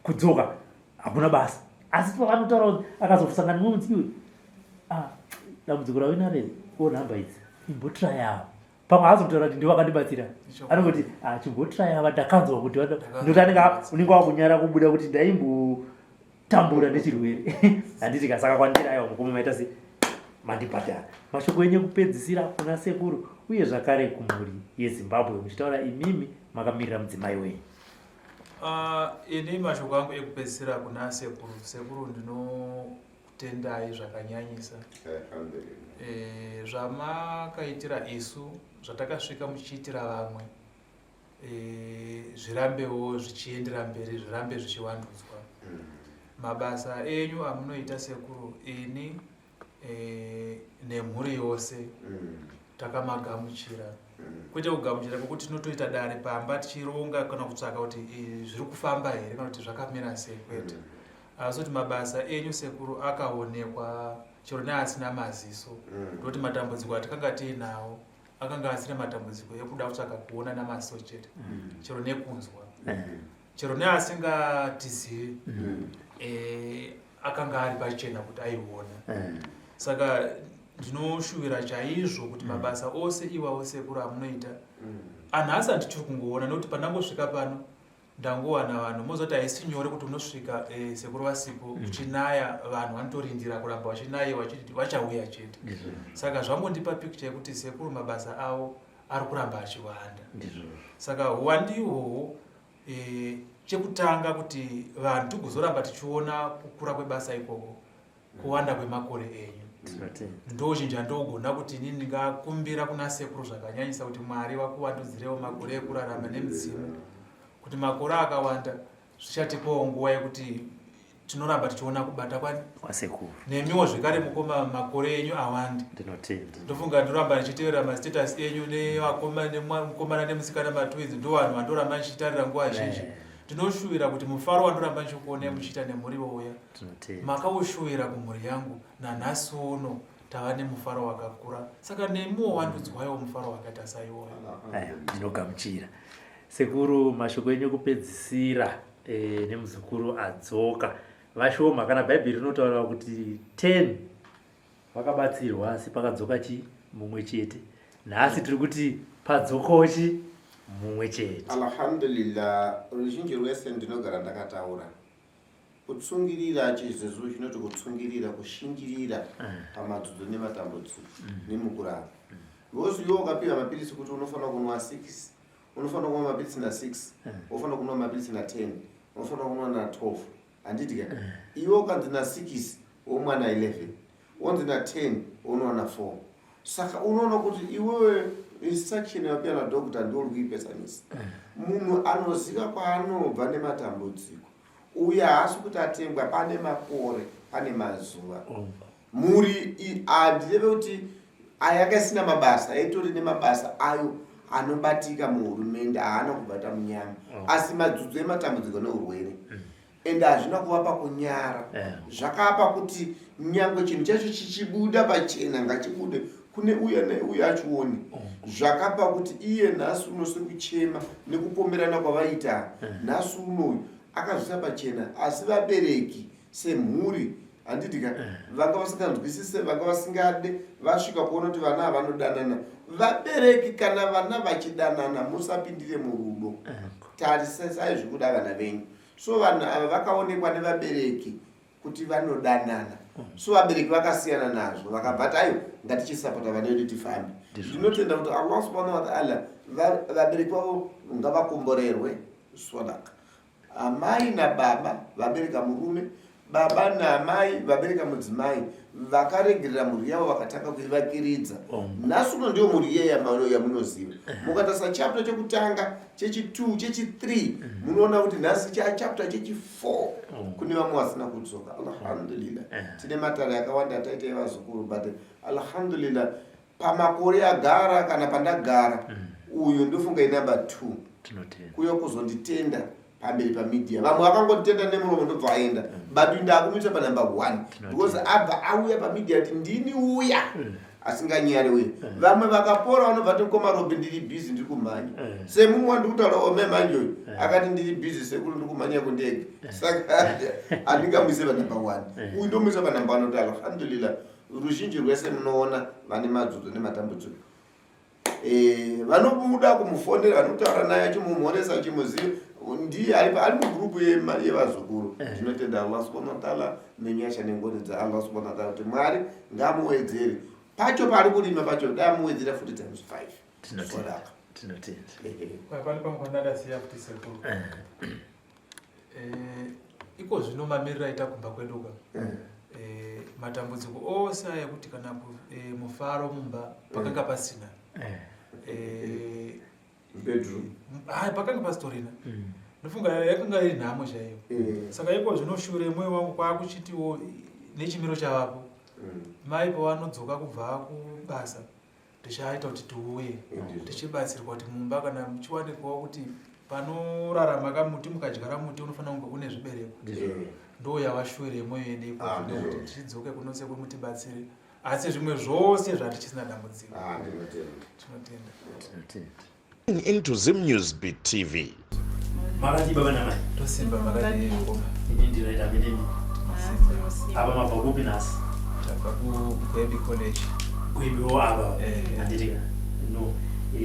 Kudzoka hakuna basa, asi pavanotaura akazosangana nemumwe mudziwe, ah, dambudziko rauinaro o nhamba idzi, imbotrayavo. Pamwe haazotaura kuti ndivo vakandibatsira, anongoti ah, chimbotrayava, ndakanzwa kuti ndokuti anenge unenge wakunyara kubuda kuti ndaimbotambura nechirwere, handiti ka? Saka kwandiri aiwa, mukoma, maita se mandibhadhara. Mashoko enyu ekupedzisira kuna sekuru uye zvakare kumhuri yeZimbabwe, muchitaura imimi makamirira mudzimai wenyu. Ini mashoko angu ekupedzisira kuna sekuru, sekuru, ndinokutendai zvakanyanyisa zvamakaitira isu, zvatakasvika muchiitira vamwe, zvirambewo zvichiendera mberi, zvirambe zvichivandudzwa. Mabasa enyu amunoita sekuru, ini nemhuri yose takamagamuchira. Kwete kugamuchira kwekuti tinotoita dare pamba tichironga kana kutsvaka kuti zviri kufamba here kana kuti zvakamira sei, kwete. Asi kuti mabasa enyu sekuru akaonekwa chero neasina maziso, ndokuti matambudziko atikanga tiinawo akanga asiri matambudziko ekuda kutsvaka kuona namaziso chete, chero nekunzwa, chero neasingatizivi, akanga ari pachena kuti aiona. Saka ndinoshuvira chaizvo kuti mabasa ose iwawo sekuru amunoita anhasi handichiri kungoona, nekuti pandangosvika pano ndangowana vanhu mozoti haisi nyore kuti unosvika sekuru vasipo, uchinaya, vanhu vanotorindira kuramba vachinayiwa vachiti vachauya chete. Saka zvangondipa picture yekuti sekuru mabasa avo ari kuramba achiwanda. Saka uwandi ihwohwo, chekutanga kuti vanhu tigozoramba tichiona kukura kwebasa ikoko, kuwanda kwemakore enyu. Ndo chinhu chandogona kuti inini ndingakumbira kuna sekuru zvakanyanyisa, kuti Mwari vakuwandudzirewo makore ekurarama nemudzimu, kuti makore akawanda zvichatipawo nguva yekuti tinoramba tichiona kubata kwani kwasekuru. Nemiwo zvekare mukoma, makore enyu awande. Ndinotenda. Ndofunga ndoramba ndichitevera mastatus enyu nemukomana nemusikana, matwins, ndo vanhu vandoramba ndichitarira nguva zhinji. Ndinoshuvira kuti mufaro wandoramba ndichikuonai muchiita nemhuri wouya makaushuwira kumhuri yangu, nanhasi uno tava nemufaro wakakura. Saka nemiwo wandudzwaiwo mufaro wakaita saiwoyo. Ndinogamuchira. Sekuru, mashoko enyu ekupedzisira nemuzukuru adzoka. Vashoma, kana Bhaibheri rinotaura kuti 10 vakabatsirwa asi pakadzoka chi mumwe chete. Nhasi tiri kuti padzokawo chi mumwe chete. Alhamdulillah, ruzhinji rwese, ndinogara ndakataura kutsungirira, chizezu chinoti kutsungirira, kushingirira pamadzudzo nematambudziko nemukurapa. Because iwe ukapiwa mapirisi kuti unofanira kunwa 6, unofanira kunwa mapirisi na6, unofanira kunwa mapirisi na10, unofanira kunwa na12, handiti ka? Iwe ukanzi na6 womwa na11, wonzi na10 wonwa na4, saka unoona kuti iwewe instruction yapiwa nadoctor ndiwo uri kuipesanisa. Munhu anoziva kwaanobva nematambudziko uye haasi kuti atengwa, pane makore, pane mazuva. Mhuri handireve kuti ayanga isina mabasa, yaitori nemabasa ayo anobatika muhurumende, haana kubata munyama, asi madzudzo ematambudziko neurwere, ende hazvina kuvapa kunyara. Zvakapa kuti nyangwe chinhu chacho chichibuda pachena, ngachibude kune uya neuya achione. Zvakapa kuti iye nhasi uno sekuchema nekupomerana kwavaita, nhasi unoyu akazvisa pachena. Asi vabereki semhuri, handiti ka, vanga vasinganzwisise, vanga vasingade, vasvika kuona kuti vana havanodanana. Vabereki, kana vana vachidanana, musapindire murudo, tarisai zvikuda vana venyu. So vanhu ava vakaonekwa nevabereki. kuti vanodanana so vabereki vakasiyana nazvo vakabva ti ayo ngatichisapota vana vedu tifambe. Ndinotenda kuti Allah subhanahu wa taala vabereki vavo ngavakomborerwe swadaka. Amai nababa vabereka murume, baba naamai vabereka mudzimai, vakaregerera mhuri yavo vakatanga kuivakiridza. Nhasi uno ndiyo mhuri iye yamunoziva. Mukatarisa chapter chekutanga, chechi2, chechi3, munoona kuti nhasi chachapter chechi4 kune vamwe vasina kudzoka. Alhamdulillah. Tine matare akawanda ataita evazukuru, but alhamdulillah pamakore agara kana pandagara uyu ndofunga inumber 2 kuya kuzonditenda pamberi pamedia. Vamwe vakangonditenda nemuromo ndobva aenda, but uyu ndakumuisa panumber 1 because abva auya pamedia kuti ndini uya asinganyari uya. Vamwe vakapora vanobva ti mukoma Robi, ndiri busy, ndiri kumhanya. Semumwe wandiri kutaura ome manje uyu akati ndiri busy sekuru, ndiri kumhanya kundege, saka handingamuise panumber 1. Uyu ndomuisa panumber 1 kuti alhamdulillah ruzhinji rwese munoona vane madzudzo nematambudziko, vanobuda kumufonera, vanotaura naye achimumhoresa achimuziva ndiye ari mugurupu yevazukuru. Tinotenda Allah subhanahu wa taala nenyasha nengoni dzaAllah subhanahu wa taala kuti Mwari ngamuwedzere pacho paari kurima pacho, dai amuwedzera futi times 5. Tinotenda. Tinotenda. Pane pamwe pandandasiya kuti sekuru, iko zvino mamiriro aita kumba kweduka, matambudziko ose aya ekuti kana mufaro mumba pakanga pasina. Bedroom. Hai, pakanga pasitorina. Ndofunga yakanga iri nhamo chaiyo. Saka iko zvino shure mwoyo wangu kwakuchitiwo nechimiro chavapo, mai pavanodzoka kubva kubasa tichaita kuti tiuye tichibatsirwa kuti mumba kana muchiwanikwawo kuti panorarama kamuti, mukadyara muti unofanira kunge une zvibereko. Ndo yava shure yemwoyo yedu iko zvino kuti tichidzoke kunosekwe mutibatsire, asi zvimwe zvose zvatichisina dambudziko. Ah, ndinotenda. Tinotenda. Tinotenda. Into Zim News Beat TV. Makati baba namai? Tosimba, makadii mukoma? Ini ndinoita meneni. Apa mabva kupi nhasi? Tabva kuGwebi College. Gwebiwo apa? Eh. Handitika no,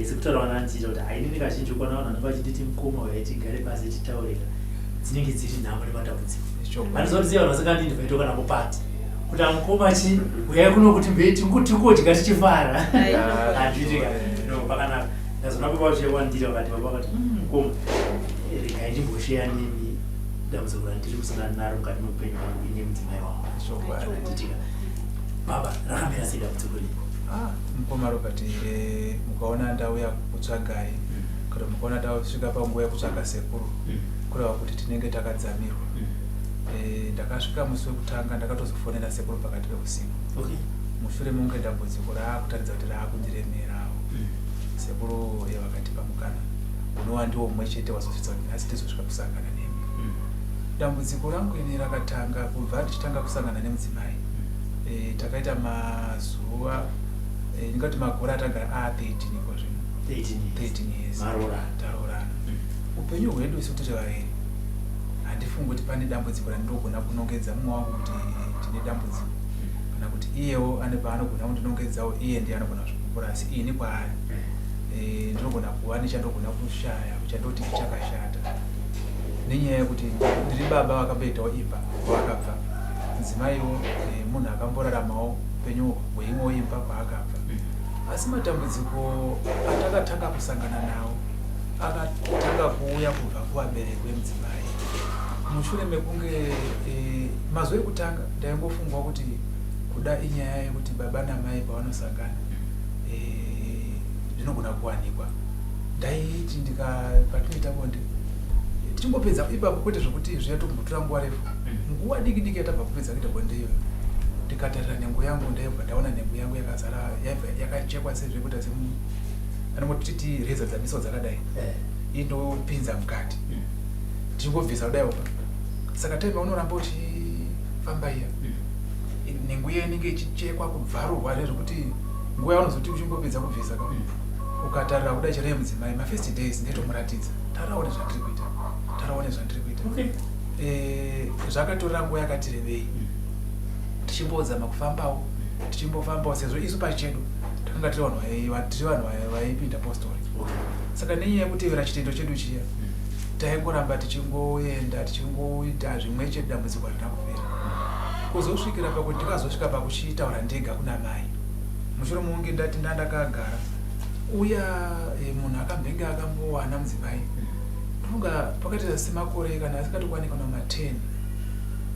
sekutaura vana ndichiita kuti hainini kazhinji ukona vanhu vanenge vachinditi mukoma uyai tigare pasi titaurika, dzinenge dziri nhamo nematambudziko. Ichokwadi. Handizoziva vanhu vasingandinvite kana kupati kuti amukoma chi uyai kuno kuti mbei tingodya tichifara. Handitika no, pakanaka. Ndazoona baba vachiwandira vakati, baba vakati, mukoma, regai ndimbosheya nemi dambudziko randiri kusangana naro mukati meupenyu hwangu ine mudzimai wangu." Chokwadi. Handitika baba, rakamira sei dambudziko riri? Ah, mukoma Robert, mukaona ndauya kutsvagai kana mukaona tasvika panguva yekutsvaga sekuru, kureva kuti tinenge takadzamirwa. Ndakasvika musi wekutanga ndakatozofonera sekuru pakati peusiku mushure mekunge dambudziko raakutaridza kuti raakundiremerawo. Sekuru vakatipa mukana unova ndiwo mumwe chete wazosvitsa kuti nhasi tizosvika kusangana nemi. Dambudziko rangu ini rakatanga kubva ndichitanga kusangana nemudzimai. Takaita mazuva, ndingati makore atagara a13 iko zvino. 13 years. 13 years. Maroorana. Taroorana. Upenyu hwedu isu tiri vaviri, handifungi kuti pane dambudziko randinogona kunongedza mumwe wangu kuti tine dambudziko, kana kuti iyewo ane paanogona kundinongedzawo. Iye ndiye anogona kuzvipupura, asi ini kwaari ndinogona kuva nechandogona kushaya chandoti chakashata, nenyaya yekuti ndiri baba vakamboitawo imba kwavakabva. Mudzimaiwo munhu akamboraramawo upenyu hweimwewo imba kwaakabva. Asi matambudziko atakatanga kusangana nawo akatanga kuuya kubva kuvabereki vemudzimai mushure mekunge mazuva ekutanga ndaingofungwa kuti kuda inyaya yekuti baba namai pavanosangana zvinogona kuwanikwa. Ndaiti ndika patinoita bonde tichingopedza ipapo, kwete zvokuti zviya tokumbotora nguva refu, nguva diki diki yatabva kupedza kuita bonde iyoyo, ndikatarira nhengo yangu, ndaibva ndaona nhengo yangu yakazara, yaibva yakachekwa sezvekuita semu anongotiti reza dzamiswa dzakadai, indopinza mukati, tichingobvisa kudai opa. Saka time yaunoramba uchifamba iya, nhengo iya inenge ichichekwa kubvarurwa zvezvokuti nguva yaunozoti uchingopedza kubvisa ka, ukatarira kudai chero yemudzimai, mafirst days ndaitomuratidza, taraone zvandiri kuita, taraone zvandiri kuita. Zvakatorera nguva yakati rebei tichimbozama kufambawo, tichimbofambawo, sezvo isu pachedu takanga tiri vanhu vaipinda postori. Saka nenyaya yekutevera chitendo chedu chiya, taingoramba tichingoenda tichingoita zvimwe chete, dambudziko harina kupera. Kuzosvikira pakuti ndikazosvika pakuchitaura ndega kuna mai mushure mokunge ndati ndandakagara uya eh, munhu akambenge akambowana mudzimai ndofunga pakaita semakore kana asingatokwane kana ma10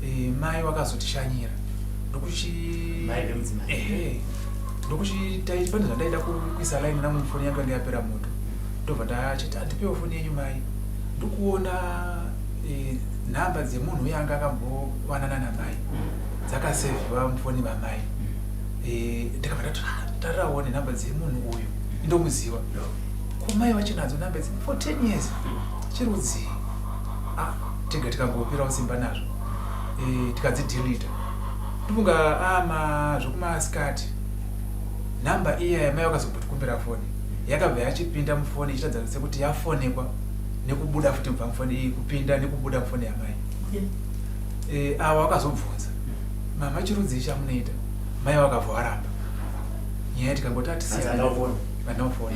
eh, mai vakazotishanyira ndokuchi ehe ndokuchitai pane zvandaida kuisa line rangu mufoni yangu yanga yapera moto ndobva ndachiti andipewo foni yenyu mai ndokuona e, nhamba dzemunhu uye anga akambowanana namai dzakasevhiwa mufoni mamai e, ndikabva ndati ah, tarirawo nenhamba dzemunhu uyu indomuziva ko mai vachinadzo nhamba idzi for 10 years chirudzii ah, tega tikangoperawo simba nazvo e, tikadzidhilita ndofunga ama zvekumasikati nhamba iya yamai vakazombotikumbira foni yakabva yachipinda mufoni ichitadza sekuti yafonekwa nekubuda futi kubva mufoni iyi kupinda nekubuda mufoni yamai e, ava vakazobvunza mama chirudzii chamunoita mai vakabva varamba nyaya tikangoti atisiyanaofoni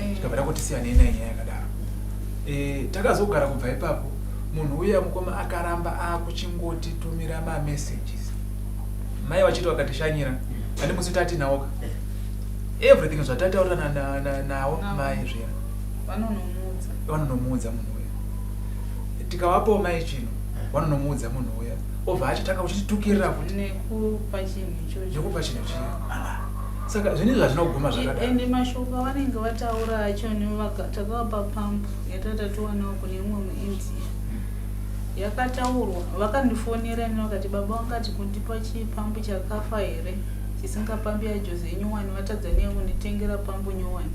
eh. tikabva tangoti siyanei naye nyaya yakadaro e, takazogara kubva ipapo munhu uya mukoma akaramba akuchingotitumira mamessages mai vachiti vakatishanyira andi musi tatinawoka everything zvatataurirana nawo mai zviya vanonomuudza munhu uya tikavapawo mai chino vanonomuudza munhu uya obva achitanga kuchititukirira futi nekupa chinhu ichocho nekupa chinhu chiya saka zvinhu izvi hazvina kuguma zvakadaro ende mashoko avanenge vataura acho takavapa pampu yatatatuwanawo kune imwe muindia yakataurwa vakandifonera ini vakati baba vangati kundipa chipambu chakafa here chisingapambi yaJose nyowani vatadza nei kunditengera pambu nyowani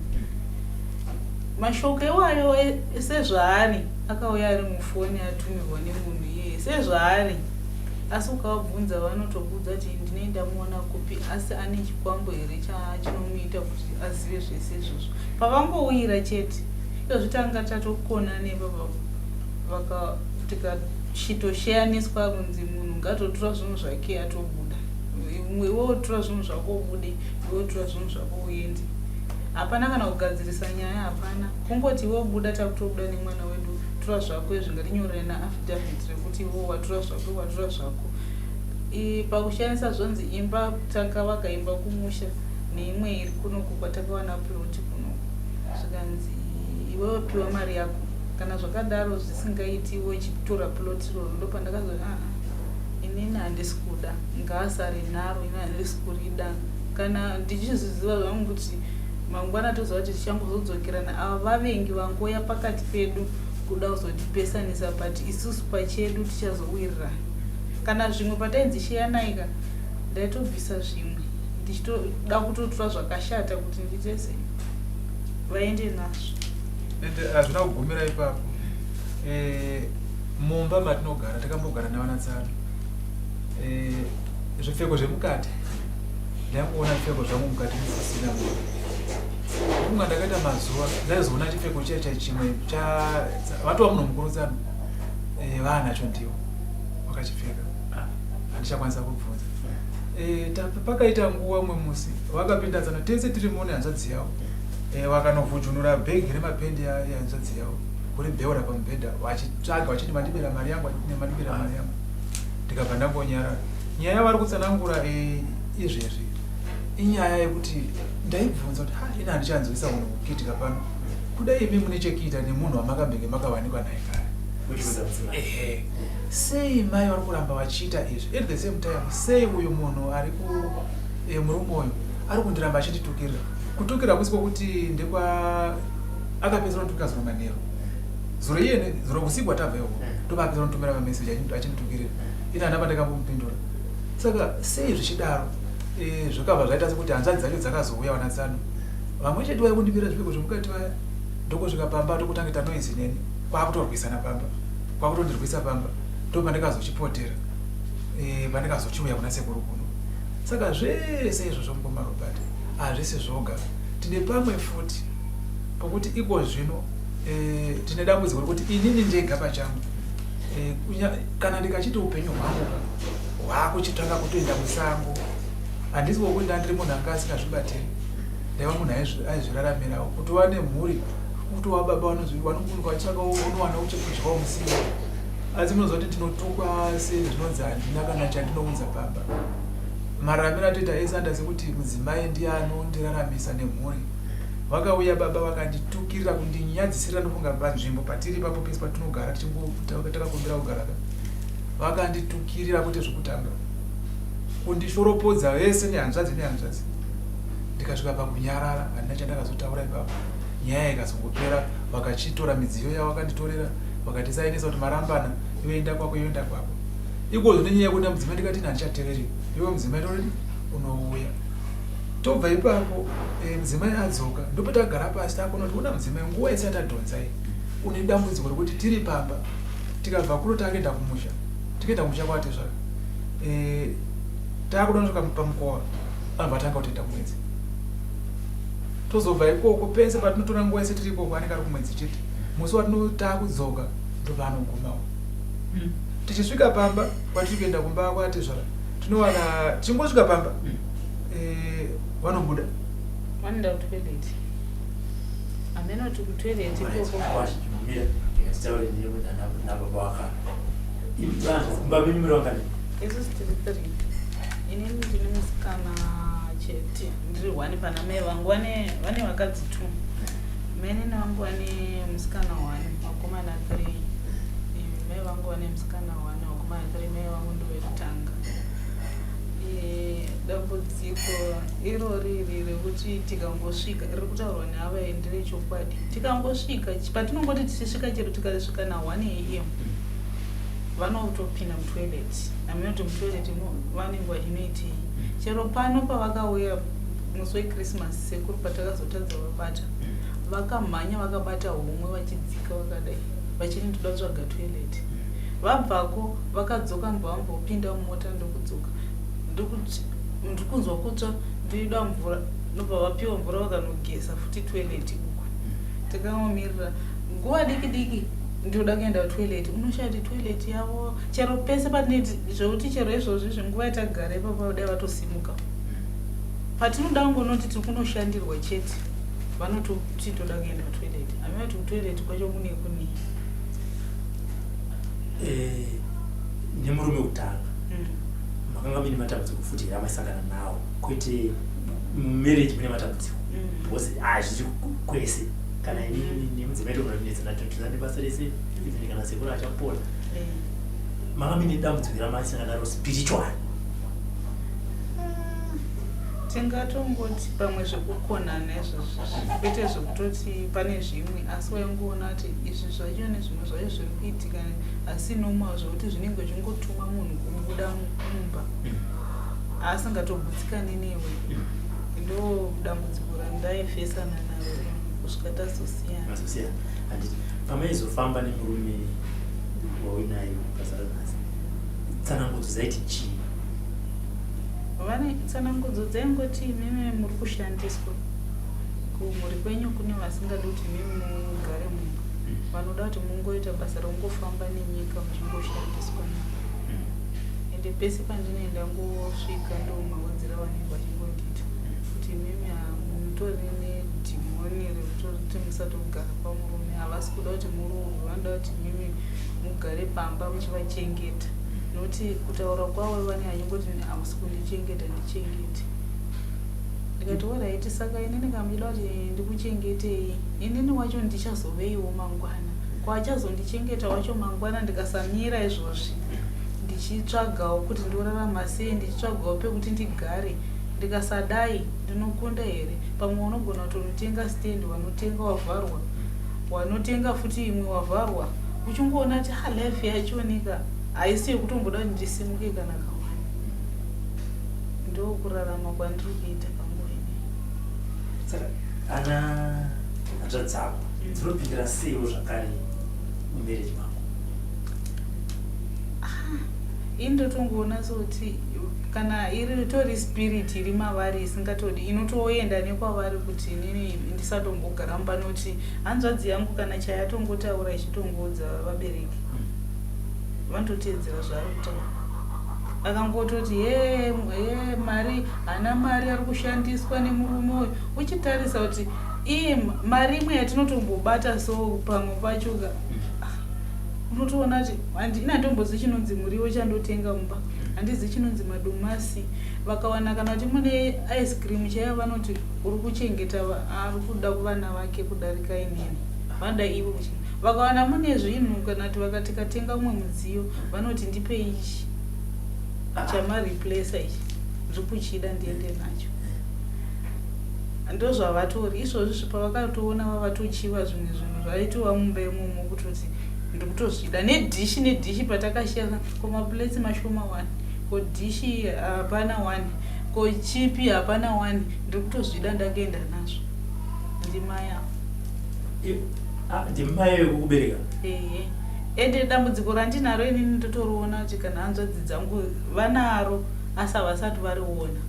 mashoko iwayo sezvaari akauya ari mufoni atumirwa nemunhu iyeye sezvaari asi ukavabvunza vanotokuudza kuti ndinei ndamuona kupi asi ane chikwambo here chinomuita kuti azive zvese izvozvo pavangouyira chete izvozvi tanga tatokona nepapa vaka tikachitosheyaniswa kunzi munhu ngatotora zvinhu zvake atobuda iwe wotora zvinhu zvako ubude iwe wotora zvinhu zvako uende hapana kana kugadzirisa nyaya hapana kungoti iwe buda takutobuda nemwana wedu tora zvako izvi ngatinyorere naaffidavit rekuti iwe watora zvako watora zvako pakushandisa zvonzi imba takavaka imba kumusha neimwe iri kunoku kwatakawana ploti kunoku zvikanzi iwewe piwa mari yako kana zvakadaro zvisingaiti iwe uchitora plot iroro ndopandakazo aa inini handisi kuda ngaasare naro ini handisi kurida kana ndichizviziva zvangu kuti mangwana toziva kuti tichangozodzokerana ava vavengi vangouya pakati pedu kuda kuzotipesanisa but isusu pachedu tichazowirirana kana zvimwe patainzi sheyanaika ndaitobvisa zvimwe ndichitoda kutotora zvakashata kuti ndiite sei vaende nazvo ende hazvina kugumira ipapo e, mumba matinogara takambogara navana tsano e, zvipfeko zvemukati ndaingoona zvipfeko zvangu mukati musisina kunga ndakaita mazuva ndaizoona chipfeko chiya cha chimwe vatova munhu mukuru tsano e, vaanacho ndiwo wakachipfeka handichakwanisa kubvunza e, pakaita nguva umwe musi vakapinda tsano tese tiri mune hanzvadzi yavo e, vakanovhujunura bhegi remapendi yehanzvadzi yavo kuribheura pamubhedha vachitsvaga vachiti mandibira mari yangu mandibira mari yangu ndikabva ndangonyarara nyaya yavari kutsanangura e, izvezvi inyaya yekuti ndaibvunza kuti ha ini handichanzwisa unhu kukiitika pano kudai imi mune chekuita nemunhu wamakambenge makawanikwa naye kare ehe sei mai vari kuramba vachiita izvi at the same time sei uyu munhu ari ku e, murume uyu ari kundiramba achinditukirira kutukira kusi kwokuti ndekwa akapedzera kutukira zuro manheru zuro iye zuro usiku watabva ikoko ndobva apedzera kutumira mameseji achinditukirira ini handaba ndakambomupindura saka sei zvichidaro e, zvakabva zvaita sekuti hanzvadzi dzacho dzakazouya vana tsano vamwe chete vaya kundibira zvipfeko zvemukati vaya ndokusvika pamba ndokutanga ita noise neni kwakutorwisana pamba kwakutondirwisa pamba ndopandikazochipotera e, pandikazochiuya kuna sekuru kuno saka zvese izvozvo mukoma Robert hazvisi zvoga tine pamwe futi pokuti iko zvino e, tine dambudziko rekuti inini ndega pachangu e, kana ndikachiti upenyu hwangu hwakuchitanga kutoenda musango handisi wokuti ndandiri munhu anga asingazvibatiri ndaiva munhu aizviraramirawo kutova nemhuri kutova baba vanomuka vachitsvaka unowana uchekudyawo musiwo asi munoziva kuti ndinotukwa sezvinonzi handina kana chandinounza pamba. Mararamiro atoita ese anoita sekuti mudzimai ndiye anondiraramisa nemhuri. Vakauya baba vakanditukirira kundinyadzisirira ndofunga panzvimbo patiri ipapo pese patinogara takakumbira kugara ka. Vakanditukirira kwete zvekutanga. Kundishoropodza vese nehanzvadzi nehanzvadzi. Ndikasvika pakunyarara handina chandakazotaura ipapo. Nyaya ikazongopera vakachitora midziyo yavo vakanditorera vakatisainisa kuti marambana iwe enda kwako iwe enda kwako. Ikozvo nenyaya yekuti mudzimai ndikati ini handichateveri iwe mudzimai todini unouya. Tobva ipapo eh, mudzimai adzoka ndopatagara pasi takuona kuti una mudzimai nguva yese yatadhonza iyi une dambudziko rekuti tiri pamba tikabva kuno takuenda kumusha tikaenda kumusha kwatezvara eh, takuda kusvika pamukova anobva atanga kutoenda kumwedzi tozobva ikoko pese patinotora nguva yese tiri ikoko anenge ari kumwedzi chete musi watinotakudzoka ndopaanogumawo hmm. Tichisvika pamba kwatiri kuenda kumba kwatezvara tinowana tichingosvika pamba eh, vanobuda. Vanoenda kutoilet. Hameno kuti kutoilet ikoko. Mira, ndikatitaure nababa waka. Kumba menyu muri vangani? Isusu tiri three. Inini ndine musikana chete. Ndiri one pana mai vangu vane vane vakadzi two. Mainini vangu vane musikana one, vakomana three. Mai vangu vane musikana one, vakomana three. Mai vangu ndovekutanga. Dambudziko irori iri rekuti tikangosvika riri kutaurwa neava nderechokwadi. Tikangosvika patinongoti tichisvika chero tikasvika na 1 am vanotopinda mutoilet. Hameno kuti mutoilet vanenge vachinoitei. Chero pano pavakauya musi wechristmas sekuru patakazotadza vabata vakamhanya vakabata homwe vachidzika vakadai vachiti ndoda kutsvaga toilet vabvako vakadzoka ndobva vambopinda mumota ndokudzoka ndikunzwa kutsva ndoida mvura ndobva vapiwa mvura vakanogeza futi toilet uku takaomirira nguva diki diki ndoda kuenda kutoilet unoshaya kuti toilet yavo chero pese patineti zvekuti chero izvozvi izvi nguva yatagara ipapa dai vatosimuka patinoda kungonoti tiri kunoshandirwa chete vanototi toda kuenda kutoilet hameno kuti kutoilet kwacho kune kunei. Eh, nemurume wekutanga makanga muine matambudziko futi here amaisangana nawo kwete mumarriage mune matambudziko because ah, zviri kwese kana inini nemudzimai togona kunetsana tinotoza nebasa rese even kana sekuru achapora manga muine dambudziko ramaisangana naro spiritual? Tingatongoti pamwe zvekukonana izvozvo kwete zvekutoti pane zvimwe asi waingoona kuti izvi zvacho nezvimwe zvacho zviri kuitika asi normal zvekuti zvinenge zvingotuma munhu kubuda mumba asingatogutsikani newe. Ndo dambudziko randaifesana naro kusvika tazosiyana. Mazosiyana handiti pamaizofamba nemurume wauinaye pazara nhasi tsanangudzo dzaiti chii? Vane tsanangudzo dzaingoti imimi muri kushandiswa kumhuri kwenyu kune vasingadi kuti imimi mugare mumba vanoda kuti mungoita basa rekungofamba nenyika muchingoshandiswa navo. Ende pese pandinoenda ngosvika ndomaudzira vanenge vachingondiita kuti imimi mutori nedhimoni rekuti musatogara pamurume havasi kuda kuti muroorwe vanoda kuti imimi mugare pamba muchivachengeta nokuti kutaura kwavo vanenge vachingoti hamusi kundichengeta ndichengete. Ndikati horaiti saka inini kana muchida kuti ndikuchengetei inini wacho ndichazoveiwo mangwana ko achazondichengeta wacho mangwana ndikasamira izvozvi ndichitsvagawo kuti ndorarama sei ndichitsvagawo pekuti ndigare ndikasadai ndinokunda here pamwe unogona kutonotenga stand wanotenga wavharwa wanotenga futi imwe wavharwa uchingoona kuti ha life yachonika haisi yekutomboda kuti ndisimuke kana kawani ndokurarama kwandiri kuita panguva ineyi. Saka ana hanzvadzi dzako dzinopindira seiwo zvakare mumarriage mako? Ini ndotongoona sekuti kana iri tori spirit iri mavari isingatodi inotoenda nekwavari kuti inini ndisatombogara mumba nekuti hanzvadzi yangu kana chayatongotaura ichitongoudza vabereki vanototeedzera zvaari kutaura. Akangototi hee hee mari haana mari ari kushandiswa nemurume uyu uchitarisa kuti iye mari imwe yatinotombobata so pamwe pacho ka unotoona kuti handina ndombozi chinonzi muriwo chandotenga mumba. Handizi chinonzi madomasi. Vakawana kana kuti mune ice cream chaiyo vanoti uri kuchengeta ari kuda kuvana vake kudarika inini. Vanoda ivo kuchengeta. Vakawana mune zvinhu kana kuti vakati katenga umwe mudziyo vanoti ndipe ichi chamareplacer ichi ndiri kuchida ndiende nacho. Ndozvavatori izvozvi pavakatoona vavatochiva zvimwe zvinhu zvaitova mumba imomo kutoti ndikutozvida nedhishi nedhishi patakashiya ko maplates mashoma wani ko dhishi hapana wani ko chipi hapana wani ndiri kutozvida ndakaenda nazvo ndimai avo ah, ndimai vekukubereka ehe ende dambudziko randinaro inini ndotoriona kuti kana hanzvadzi dzangu vanaro asi havasati variona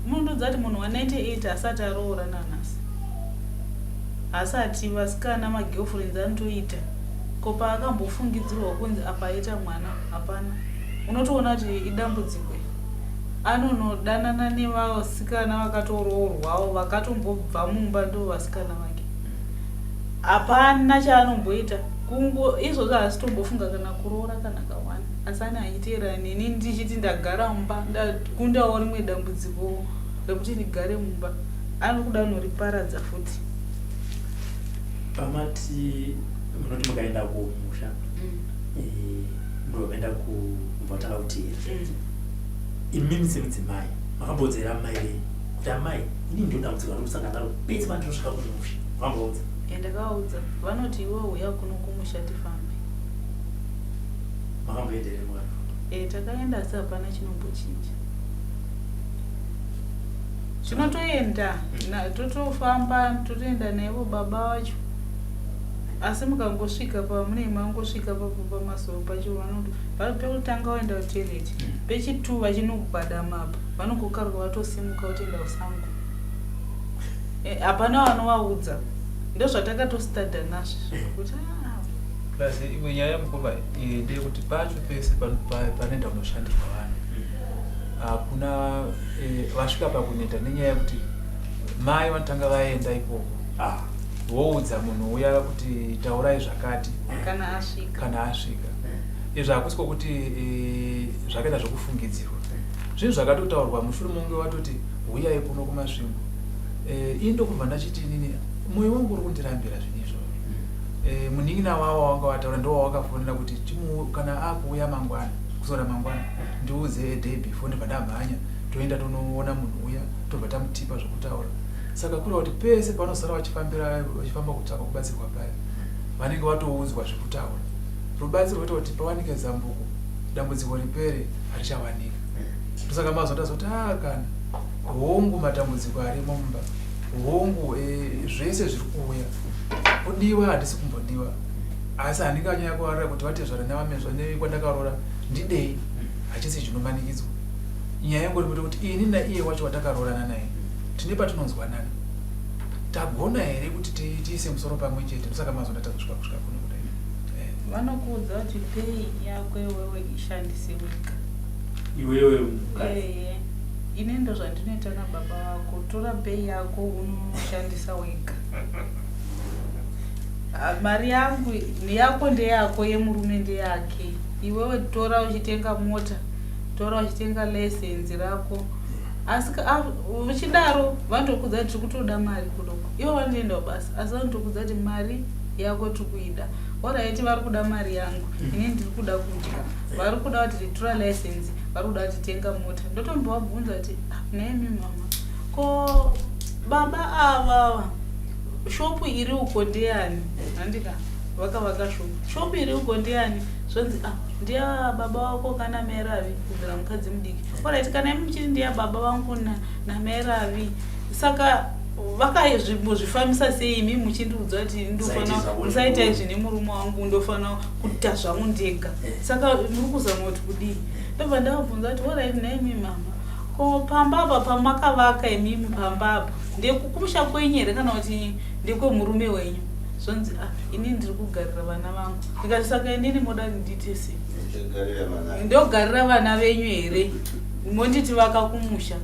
munondiudza kuti munhu wa 98 asati aroora nanhasi Haasati, vasikana magirlfriends anotoita. Ko paakambofungidzirwa kunzi apa aita mwana hapana. Unotoona kuti idambudziko iri. Anonodanana nevasikana vakatoroorwawo vakatombobva mumba ndovasikana vake. Hapana chaanomboita. Kungo izvozvo haasi tombofunga kana kuroora kana kawana. Asi ane achiteerera neni ndichiti ndagara mumba ndakundawo rimwe dambudziko rekuti ndigare mumba. Anokuda unoriparadza futi. Pamati munoti mukaenda kumusha mm. eh, ndovaenda kubva tanga kuteera mm. imimi semudzimai makambodzera amai venyu kuti amai ini ndino dambudziko randiri kusangana naro pese pandinosvika kumusha makamboudza? Eh, ndakaudza vanoti iwe uya kuno kumusha tifambe. Makamboenda here mwana? Eh, takaenda asi hapana chinombochinja. Tinotoenda totofamba totoenda naivo baba vacho asi mukangosvika pamunenge mangosvika papo pamasoro pacho vanoto pekutanga waenda kutoilet pechitwo vachinogwadama apa vanongokaruka vatosimuka votoenda kusango eh, hapana vanovaudza ndozvatakatostada nazvo kuti ah. Plus imwe nyaya mukoma ndeyekuti pacho pese panoenda kunoshandirwa vanhu hakuna eh, vasvika pakuneta nenyaya yekuti mai vanotanga vaenda ikoko ah. voudza munhu uya kuti taurai zvakati kana asvika kana asvika izvo hakusi kwokuti eh, zvakaita zvokufungidzirwa zvinhu zvakatotaurwa mushure monge watoti huyai kuno kumasvingo eh, ini ndokubva ndachiti inini mwoyo wangu uri kundirambira zvinhu izvozvo eh, munin'ina wavo wanga wataura ndowawakafonera kuti kana akuuya mangwana kusora mangwana ndiudze a day before ndobva ndamhanya toenda tonoona munhu uya tobva tamutipa zvokutaura saka kureva kuti pese panosara vachifambira vachifamba kutsvaka kubatsirwa paya vanenge vatoudzwa zvekutaura rubatsiro rwoita kuti pawanike zambuko dambudziko ripere harichawanika ndosaka mazuva tazoti a ah, kana hongu matambudziko arimo mumba hongu e, zvese zviri kuuya kudiwa handisi kumbodiwa asi handinganyanya kuvarira kuti vatezvara nevamezva nekwandakaroora ndidei hachisi chinomanikidzwa nyaya ingori kuti kuti ini naiye wacho watakaroorana naye tine patinonzwanana tagona here kuti tiise musoro pamwe chete ndosaka mazonda tazosvika kusvika kuno kudai eh. vanokuudza kuti pay yako iwewe ishandise wega iwewe mukadzi ini ndozvandinoita nababa vako tora pay yako unoshandisa wega ah, mari yangu yako ndeyako yemurume ndeyake iwewe tora uchitenga mota tora uchitenga license rako asi uchidaro vanotokudza kuti tiri kutoda mari kudoko ivo vanotoenda kubasa asi vanotokudza kuti mari yako tiri kuida orit vari kuda mari yangu ini ndiri kuda kudya vari kuda kuti tora license vari kuda kuti tenga mota ndotombovabvunza kuti ah, nemi mama ko baba avava shopu iri uko ndeyani handika vakavaka shopu shopu iri uko ndeyani zvonzi ah ndiya baba wako kana meravi kubvira mukadzi mudiki orit kana imi muchiti ndiya baba vangu nameravi saka vakazvifambisa sei imi muchindiudza kuti ndofana musaita izvi nemurume wangu ndofana kuita zvangu ndega eh. saka muri kuzama kuti kudii ndobva ndavabvunza kuti orit naimi mama ko pamba apa pamakavaka imimi pamba apa ndekukumusha kwenyu here kana kuti ndekwemurume wenyu zvonzi ah, ini ndiri kugarira vana vangu ndikati saka inini moda ndiite sei ndogarira vana venyu here monditi vaka kumusha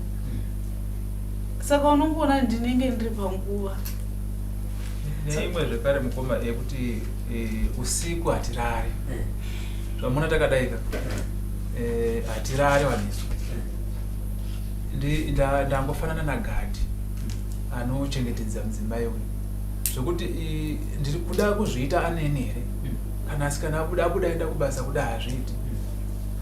saka unongoona ndinenge ndiri panguva neimwe zvekare mukoma yekuti e, usiku hatirari eh. zvamuna takadaika eh. Eh, hatirare vanhu isu. Ndangofanana nagadhi anochengetedza mudzimai uyu zvekuti ndiri kuda kuzviita aneni here kana asikana abuda abuda aenda kubasa kuda hazviiti.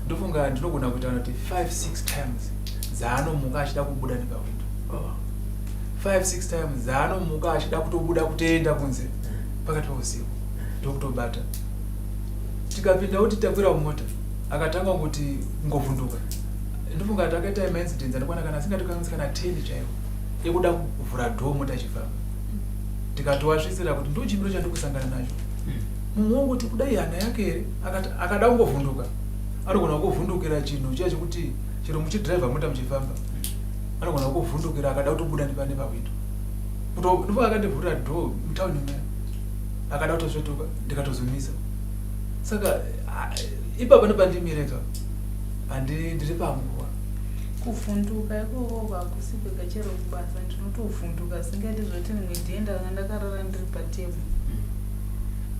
Ndofunga ndinogona kuita kana kuti 5 6 times dzaanomuka achida kubuda nepawindo, 5 6 times dzaanomuka achida kutobuda kutoenda kunze pakati peusiku, ndokutobata. Tikapinda kuti takwira mumota, akatanga kuti kungovhunduka. Ndofunga takaita maincidents anokwana kana asingatokanganisi kana 10 chaiwo ekuda kuvhura door mota ichifamba. Tikatowasvitsira kuti ndo chimiro chandiri kusangana nacho. Mumwe wongoti kudai hana yake here, akati akada kungovhunduka, anogona kuvhundukira chinhu chiya chekuti chero muchidhiraivha mota muchifamba, anogona kuvhundukira akada kutobuda nepawindo. Ndofunga akandivhurira door mutauni muya, akada kutosvetuka, ndikatozomisa. Saka ipapa ndopandimireka, handi ndiri panguva. Kuvhunduka ikoko hakusi kwega, chero kubasa ndinotovhunduka singaiti zvoti rimwe day ndanga ndakarara ndiri patable,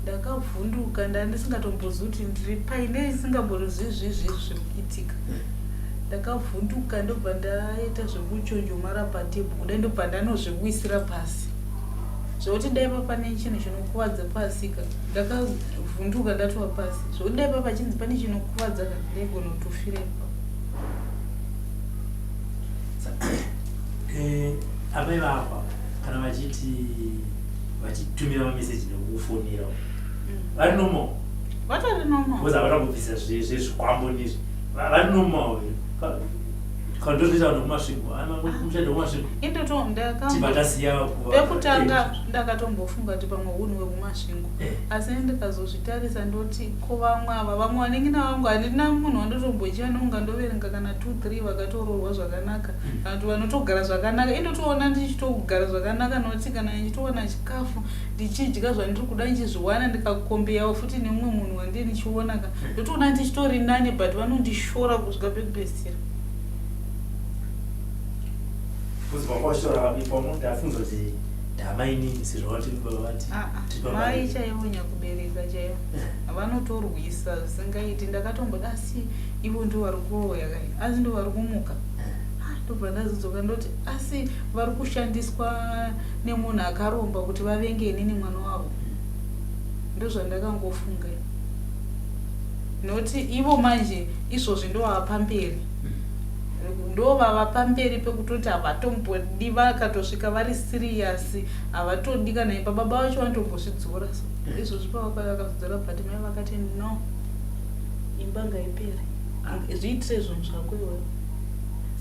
ndakavhunduka, ndaa ndisingatombozivi kuti ndiri pai, ndisingamborizivi zvizvi zviri kuitika. Ndakavhunduka, ndobva ndaita zvekuchonjomara patable kudai, ndobva ndanozviwisira pasi, zvekuti dai pa pane chinhu chinokuvadza pasika. Ndakavhunduka ndatova pasi, zvekuti dai pa pachinzi pane chinokuvadza ka, ndaigona kutofira ipapo. Amai vako kana vachiti vachitumira mameseji nekukufonera, vari normal? Vatori normal. Because havana kubvisa zvezvikwambo nezvi, vari normal here? Kana ndozvinoita vanhu kuMasvingo, mushandi wekuMasvingo, tibva tasiya. Pekutanga ndakatombofunga kuti pamwe unhu wekuMasvingo, asi ndikazozvitarisa ndoti ko vamwe ava, vamwe vanenge navangu, handina munhu wandotombochiva nonga ndoverenga kana 2 3 vakatoroorwa zvakanaka kana kuti vanotogara zvakanaka. Indotoona ndichitogara zvakanaka, nokuti kana ndichitowana chikafu ndichidya zvandiri kuda, ndichizviwana, ndikakombeyawo futi nemumwe munhu wandii ndichiona ka, ndotoona ndichitori nani, but vanondishora kusvika pekupedzisira. Because vakwashora ipomo, ndafunza kuti ndamainini sezvo vati baba vati Ah, ah, mai chaivo, nyakubereka chaivo, vanotorwisa zvisingaiti. Ndakatomboda, asi ivo ndo vari kuroya kai, asi ndo vari kumuka. Ah, ndobva ndazodzoka ndoti asi vari kushandiswa nemunhu akaromba kuti vavenge inini mwana wavo. Ndozvandakangofunga, nokuti ivo manje izvozvi ndovava pamberi, ndovava pamberi pekutoti havatombodi. Vakatosvika vari serious, havatodi kana imba. Baba vacho vanotombozvidzora, so izvozvi pavakauya vakazvidzora, but mai vakati no, imba ngaipere, zviitire zvinhu zvako iwewe.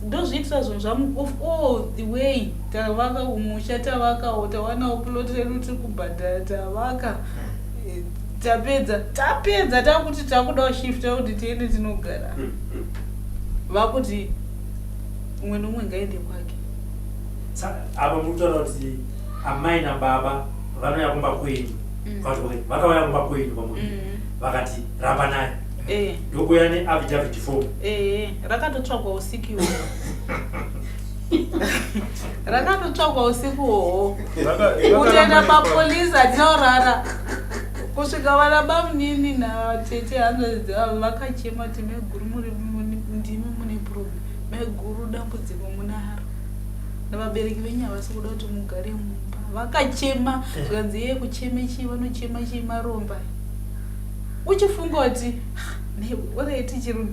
Ndozviitira zvinhu zvangu of all the way. Tavaka kumusha, tavakawo, tawanawo plot redu, tiri kubhadhara, tavaka. Tapedza, tapedza, takuti takudawo shifta kuti tiende tinogara. Vakuti umwe nomumwe ngaende kwake. Apa muri kutaura kuti amai nababa vanouya kumba kwenyu, okay, vakauya kumba kwenyu kwamuri, vakati ramba naye, ndokuuya neaffidavit form. Eh, rakatotsvagwa usiku iwowo, rakatotsvagwa usiku hoho. Kutoenda papolisi hatina kusvika. Vana bamunini natete, hanzvadzi dzavo, vakachema kuti maiguru muri ndimi mune problem, maiguru dambudziko munaro, navabereki venyu havasi kuda kuti mugare mumba. Vakachema, zvikanzi iye kucheme chii, vanochema chii, maromba. Uchifunga kuti alright, chero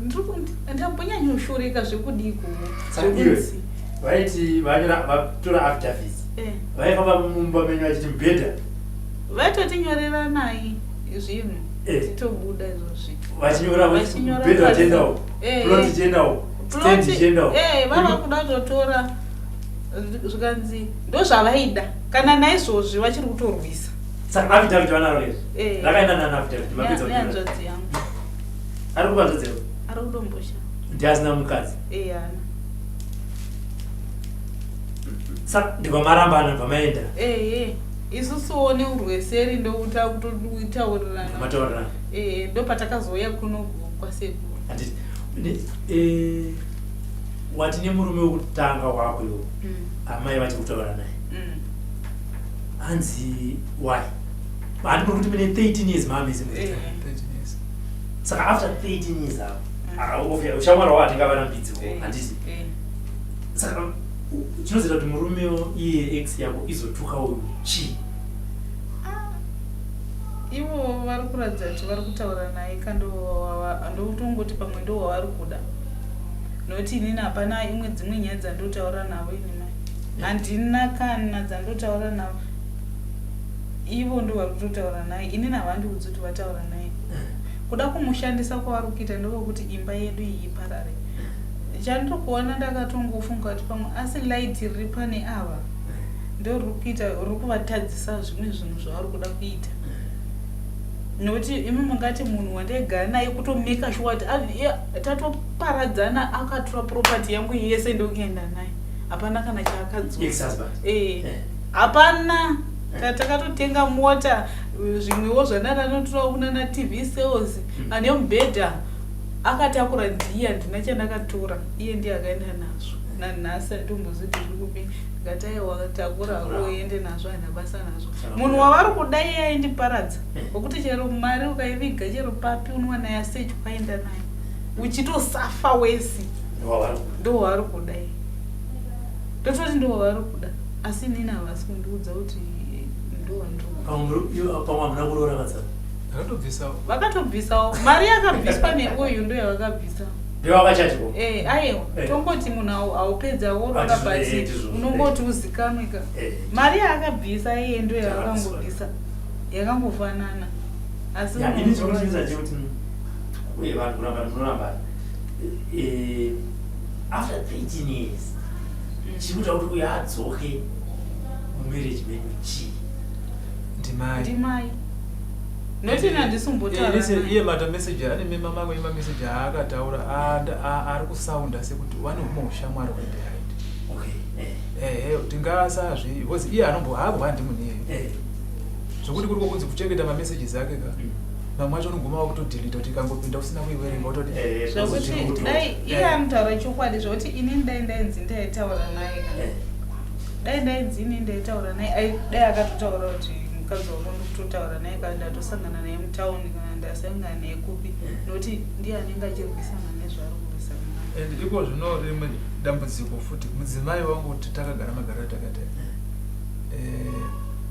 ndambonyanyoshoreka zvekudiko. Saka iwe vaiti vanyora, vatora affidavit, vaifamba mumba menyu vachiti mubhedha? Vaitotinyoreranai zvinhu, titobuda izvozvi. Vachinyora Vachinyora mubhedha, pasi. vachiendawo, plot ichiendawo, stand ichiendawo. Vava kuda kutotora, zvikanzi ndozvavaida. Kana naizvozvi vachiri kutorwisa. Saka affidavit vanaro izvi? Eh. Rakaenda nani affidavit mapedza kunyora? Nehanzvadzi yangu. Ari kupa hanzvadzi yako? Ari kudombosha. Ndiasina mukadzi? Ana. Saka ndibva marambana, bva maenda? Ehe, isusuwo neurweseri ndouta kutotaurirana. Mataurirana. Ndopatakazouya kuno kwasekuru. Handiti wati nemurume wekutanga wako iwo, amai vati kutaura naye, hanzi why handi muri kuti mune 13 years maamese? 13 years. Saka after 13 years avo, Ah, okay, ushamwari hwavo hatingavarambidzi handiti? Saka chinozoita kuti murume iye ex yako izotuka uyu chii? Ah, ivo vari kuratidza kuti vari kutaura naye ka ndotongoti pamwe ndo wavari kuda nokuti inini hapana imwe dzimwe nyaya dzandotaura navo ini mai handina kana dzandotaura navo ivo ndo vari kutotaura naye inini havandiudzi kuti vataura naye kuda kumushandisa kwavari kuita ndekwekuti imba yedu iyi iparare chandiri kuona ndakatongofunga kuti pamwe asi light riri pane ava ndo riri kuita riri kuvatadzisa zvimwe zvinhu zvavari kuda kuita nokuti imi mungati munhu wandaigara naye kutomeka shuwa kuti tatoparadzana akatora property yangu yese ndokuenda naye hapana kana chaakadzosa eh. eh. hapana takatotenga mota zvimwewo zvandananotora kunana tv sales ane mubhedha akatakura ndiye handina chandakatora iye ndiye akaenda nazvo nanhasi handitombozivi kuti zviri kupi ndikati aiwa takura uende nazvo handina basa nazvo munhu wavari kuda iye aindiparadza wekuti chero mari ukaiviga chero papi unowana yasechi kwaenda nayo uchitosafa wesi ndowavari kuda iye ndototi ndowavari kuda asi inini havasi kundiudza kuti ndowandopamwe hamuna kuroora vatsana Vakatobvisawo. Vakatobvisawo. Mari yakabviswa neuyu ndo yavakabvisa. Ndovakachatiwo. Eh, aiwa. Eh. Tongoti munhu aupedza worora but eh, unongoti uzikanwe ka. Eh. Mari yaakabvisa iye ndo yavakangobvisa. Yakangofanana. Asi ini chinotinza chekuti uye vanhu kuramba munoramba eh after 13 years chikuita kuti uyo adzoke mumarriage menyu chii? Ndimai. Ndimai. Noti ini handisi kumbotaura Listen, naye. iye mata message ane mema mamwe emameseji aakataura ari kusounda sekuti vane humwe ushamwari huri behind. Okay. Ehe, tingasazvi because iye anombo haabwandi munhu iyeyo. Zvokuti kuri kwokunzi kuchengeta mamessages ake ka. Mamwe acho unoguma wakutodelete kuti ikangopinda usina kuiverenga wototi Zvokuti dai iye anotaura chokwadi zvokuti inini dai ndainzi ndaitaura naye ka. Dai ndainzi inini ndaitaura naye dai akatotaura kuti mukadzi wako ndikutotaura naye kana ndatosangana naye mutown kana ndasangana naye kupi nokuti ndiye anenge achirwisana nezvaari kurwisana naye. And iko zvino rimwe dambudziko futi mudzimai wangu kuti takagara magariro atakaita eh,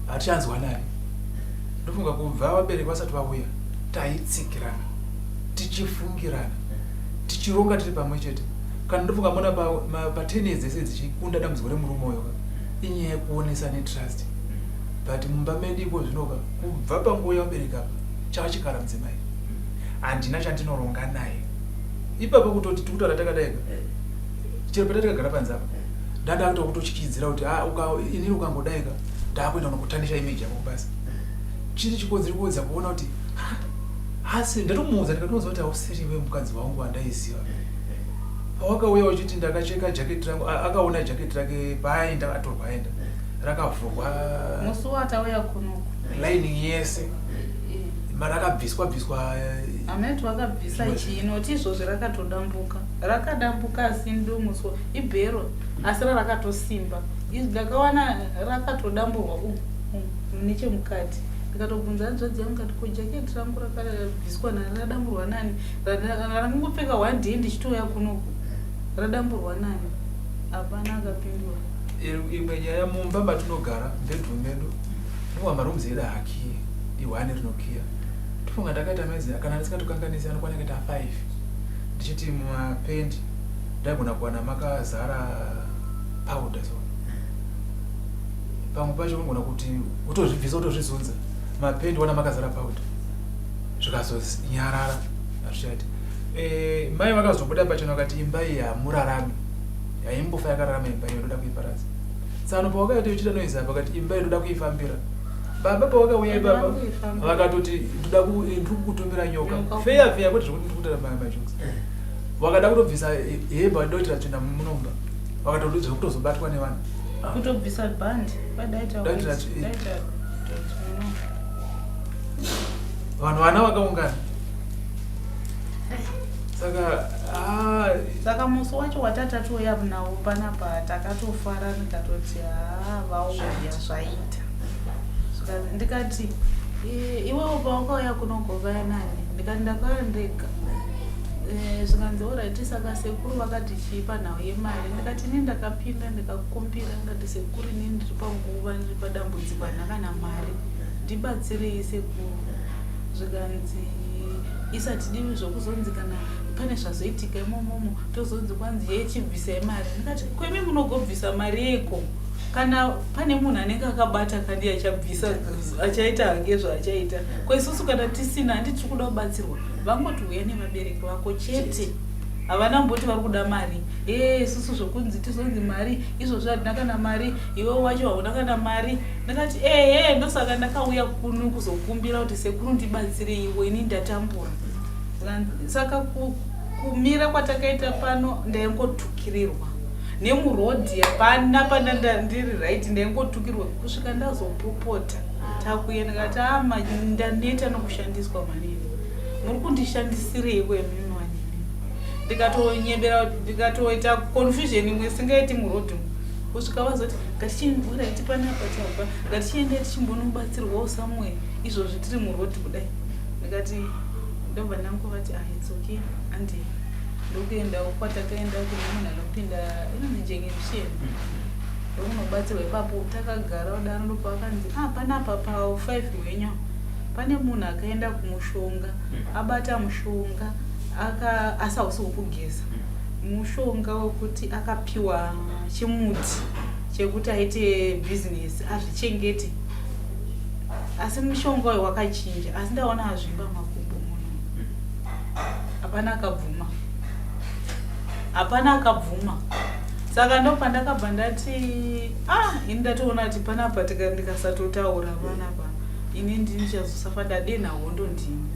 hatichanzwanani ndofunga kubva vabereki vasati vauya taitsikirana tichifungirana tichironga tiri pamwe chete kana ndofunga mona pa10 years dzese dzichikunda dambudziko remurume uyo ka inyaya yekuonesa netrust but mumba medu iko zvinoka kubva panguva yevabereki apa chava chikara mudzimai handina chandinoronga naye ipapo kutoti tikutaura takadaika chero patatikagara panze apa ndada kuita kutotyidzira kuti ah, inini ukangodaika ndakuenda kunokutanisha image yako kubasa chiri chikonzero kuedza kuona kuti hasi ndatomuudza ndikatomuudza kuti hausiriwe mukadzi wangu wandaiziva pawakauya uchiti ndakacheka jaketi rangu akaona jaketi rake paaenda atorwa aenda rakavhurwa musi watauya kunoku lining yese marakabviswa bviswa ameti wakabvisa chii noti izvozvi rakatodambuka rakadambuka asi ndomuswa ibhero asi rarakatosimba ndakawana rakatodamburwa nechemukati ndikatobvunza hanzvadzi yangu kati ko jaketi rangu rakabviswa nani radamburwa nani rangopfeka one day ndichitouya kunoku radamburwa nani hapana akapindura imwe nyaya mumba matinogara bedroom medu ndowa marooms edu haakiye ihwani rinokiya tofunga ndakaita mezi kana ndisingatokanganisi anokwana kuita 5 ndichiti mumapendi ndaigona kuwana makazara powder so pamwe pacho unogona kuti utozvibvisa utozvizunza mapendi wana makazara powder zvikazonyarara hazvichati e, mai vakazobuda pachena vakati imba iyi hamurarami yaimbofa yakararama imba iyo ndoda kuiparadza tsano pawakaita uchiita noise apa vakati imba iyi ndoda kuifambira baba pawakauya ipapa vakatoti ndoda ndiri kukutumira nyoka feya feya kwete zvekuti ndiri kuita majokes vakada kutobvisa hembe vadoitira tsvina munomba vakatodudza zvekutozobatwa nevanhu kutobvisa bhandi vadaita vanhu vana vakaungana saka ah, saka musi wacho watatatouya nawo panapa takatofara ndikatoti haa vauya zvaita ndikati iwewo pawakauya kunogokaya nani ndikati ndakauya ndega. Eh, zvikanzi orit saka sekuru vakati chii panhau yemari ndikati ini ndakapinda ndikakumbira ndikati sekuru ini ndiri panguva ndiri padambudziko handina kana mari ndibatsirei sekuru zvikanzi isatidiwi zvokuzonzi kana pane zvazoitika imomomo tozonzi kwanzi yee chibvisai mari ndikati kwemi munogobvisa mari yeiko kana pane munhu anenge akabata kandi achabvisa achaita hake zvaachaita kwesusu kana tisina handi tiri kuda kubatsirwa vangoti uya nevabereki vako chete havana mboti vari kuda mari ee isusu zvokunzi tizonzi mari izvozvo hatina kana mari iwe wacho hauna kana mari ndakati ehe ndosaka ndakauya kuno kuzokumbira kuti sekuru ndibatsireiwo ini ndatambura saka kumira kwatakaita pano ndaingotukirirwa nemurodhi hapana pana ndiri right ndaingotukirwa kusvika ndazopopota takuenda ndikati ama ah, ndaneta nokushandiswa manini muri kundishandisireiko imimi manini ndikatonyebera ndikatoita confusion imwe isingaiti murodhi kusvika vazoti ngatichimburaiti panapa tabva ngatichienda tichimbonobatsirwawo somewhere izvozvi tiri murodhi kudai ndikati ndobva ndangovati ah it's okay andi ndokuendawo kwatakaenda kune munhu anopinda inonzi njengepsheni ndokunobatsirwa ipapo takagara kudaro ndopakanzi ah panapa pa five hwenyu pane munhu akaenda kumushonga hmm. abata mushonga aka asi hausi wokugeza hmm. mushonga wekuti akapiwa chimuti chekuti aite bhizinesi azvichengete asi mushonga uyu wakachinja asi ndaona azvimba makumbo muno hmm. hapana akabvuma hapana akabvuma saka ndopandakabva ndati ah ini ndatoona kuti panapa ndikasatotaura panapa ini ndinichazosafa ndadenha hondo ndini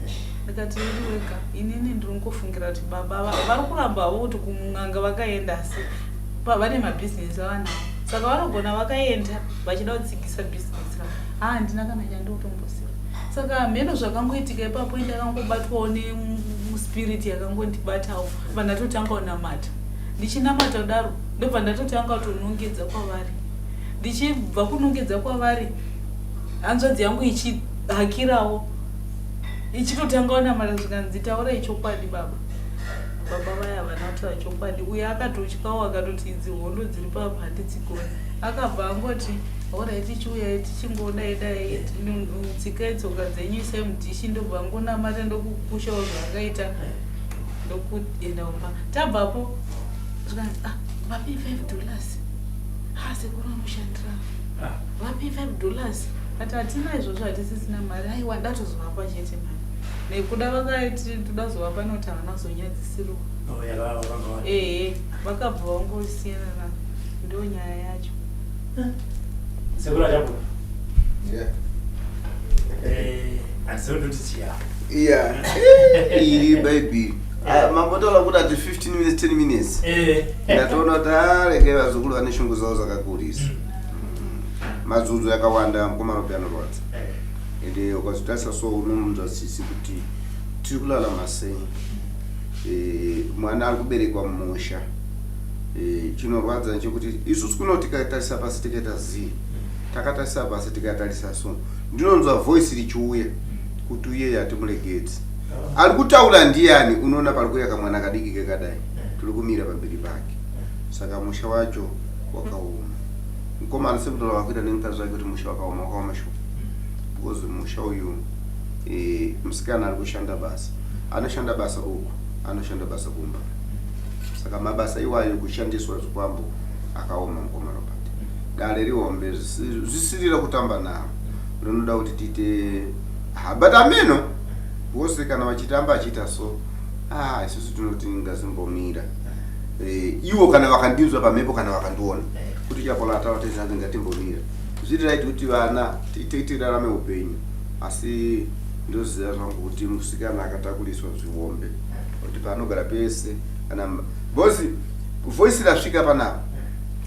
ndikati iri wega inini ndiri kungofungira kuti baba vari kuramba havo kuti kumun'anga vakaenda asi vane mabhizinesi avanawo saka vanogona vakaenda vachida kutsigisa bhizinesi ravo haa handina kana chandinotomboziva saka hameno zvakangoitika ipapo indakangobatwawo nemuspiriti yakangondibatawo vandatotanga kunamata ndichinamata kudaro ndobva ndatotanga kutonongedza kwavari ndichibva kunongedza kwavari hanzvadzi yangu ichihakirawo ichitotanga kunamata zvikanzi taurai chokwadi baba baba vaya havana kutaura chokwadi uye akatotyawo akatoti idzi hondo dziri papa handidzigoni akabva angoti horaiti chiuyai tichingodai dai tsikai tsoka dzenyu isai mudhishi ndobva angonamata ndokukushawo zvaakaita ndokuenda kumba tabvapo zvikanzi ah, vapi $5 ha sekuru anoshandira ah. vapi $5 ati hatina izvozvo hatisisina mari aiwa ndatozovapa chete mari nekuda vakaiti toda zovapa nekuti havana kuzonyadzisirwa oh, ehe vakabva vangosiyana na ndo nyaya yacho Sekuru achabuda. Yeah. Eh, handizondoti chiya. Yeah. Iri baby. Ah, mambotaura kuti ati 15 minutes 10 minutes. Eh. Ndatoona kuti ah, regai vazukuru vane shungu dzavo dzakakurisa. Madzudzo yakawanda mukoma Robi anorwadza. Eh. Ende ukazotarisa so unomunzwa tsitsi kuti tiri kurarama sei. Eh, mwana ari kuberekwa mumusha. Eh, chinorwadza nechekuti isusu kuno tikatarisa pasi tikaita zii takatarisa pasi tikatarisa so ndinonzwa voice richiuya kuti uye hatimuregedzi ari kutaura ndiyani unoona pari kuuya kamwana kadiki kekadai tiri kumira pamberi pake saka musha wacho wakaoma mukomana sekutaura vakuita nemukadzi wake kuti musha wakaoma wakaoma shuwa because musha uyu eh, musikana ari kushanda basa anoshanda basa uku anoshanda basa kumba Saka mabasa iwayo kushandiswa zvikwambo akaoma mukoma Robert. Dare rihombe zvisirira kutamba naro. Rinoda kuti tiite ha but ameno vose kana vachitamba achiita so ah isusu tinoti ngazimbomira. Eh, iwo kana vakandinzwa pamhepo kana vakandiona kuti chapola ataura tezanzi ngatimbomira. Zviri right kuti vana tirarame upenyu asi ndoziva zvangu kuti musikana akatakuriswa zvihombe kuti paanogara pese kana because voice rasvika panapa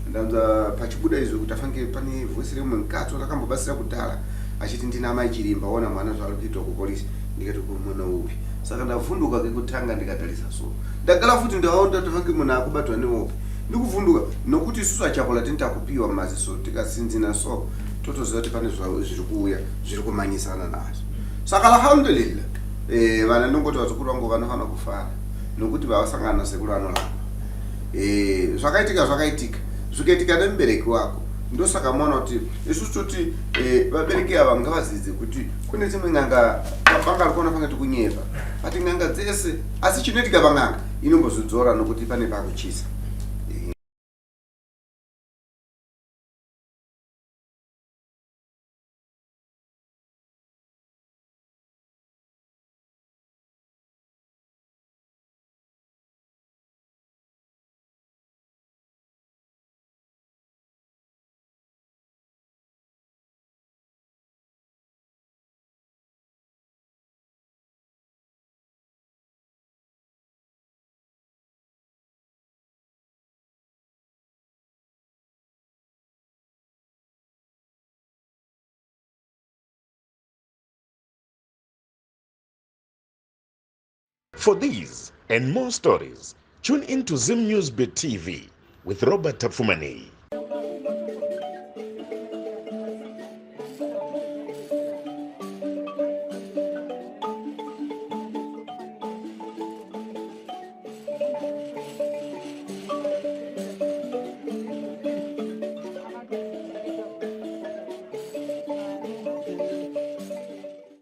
ndanzwa pachibuda izvo kuti afange pane voice remumwe mukadzi wakakambobatsira kudhara achiti ndina amai chirimba ona mwana zvaari kuitwa kupolisi ndikati ko mwana upi saka ndavhunduka kekutanga ndikatarisa so ndagara futi ndaona ndatofange munhu akubatwa nehope ndikuvhunduka nokuti isusu achapola tini takupiwa mumaziso tikasinzina so totoziva kuti pane zviri kuuya zviri kumanyisana nazvo saka alhamdulillah eh, vana ndongoti vazukuru vangu vanofanira kufara. Nokuti vavasangana nasekuru vanorapa. Eh, zvakaitika zvakaitika zvikaitika nemubereki wako ndosaka maona kuti isusu toti eh, vabereki ava ngavadzidze kuti kune dzimwe n'anga vanga rikuona pange tikunyepa but n'anga dzese asi chinoitika pan'anga inombozvidzora nokuti pane pakuchisa. For these and more stories, tune in to Zim News Bit TV with Robert Tafumani.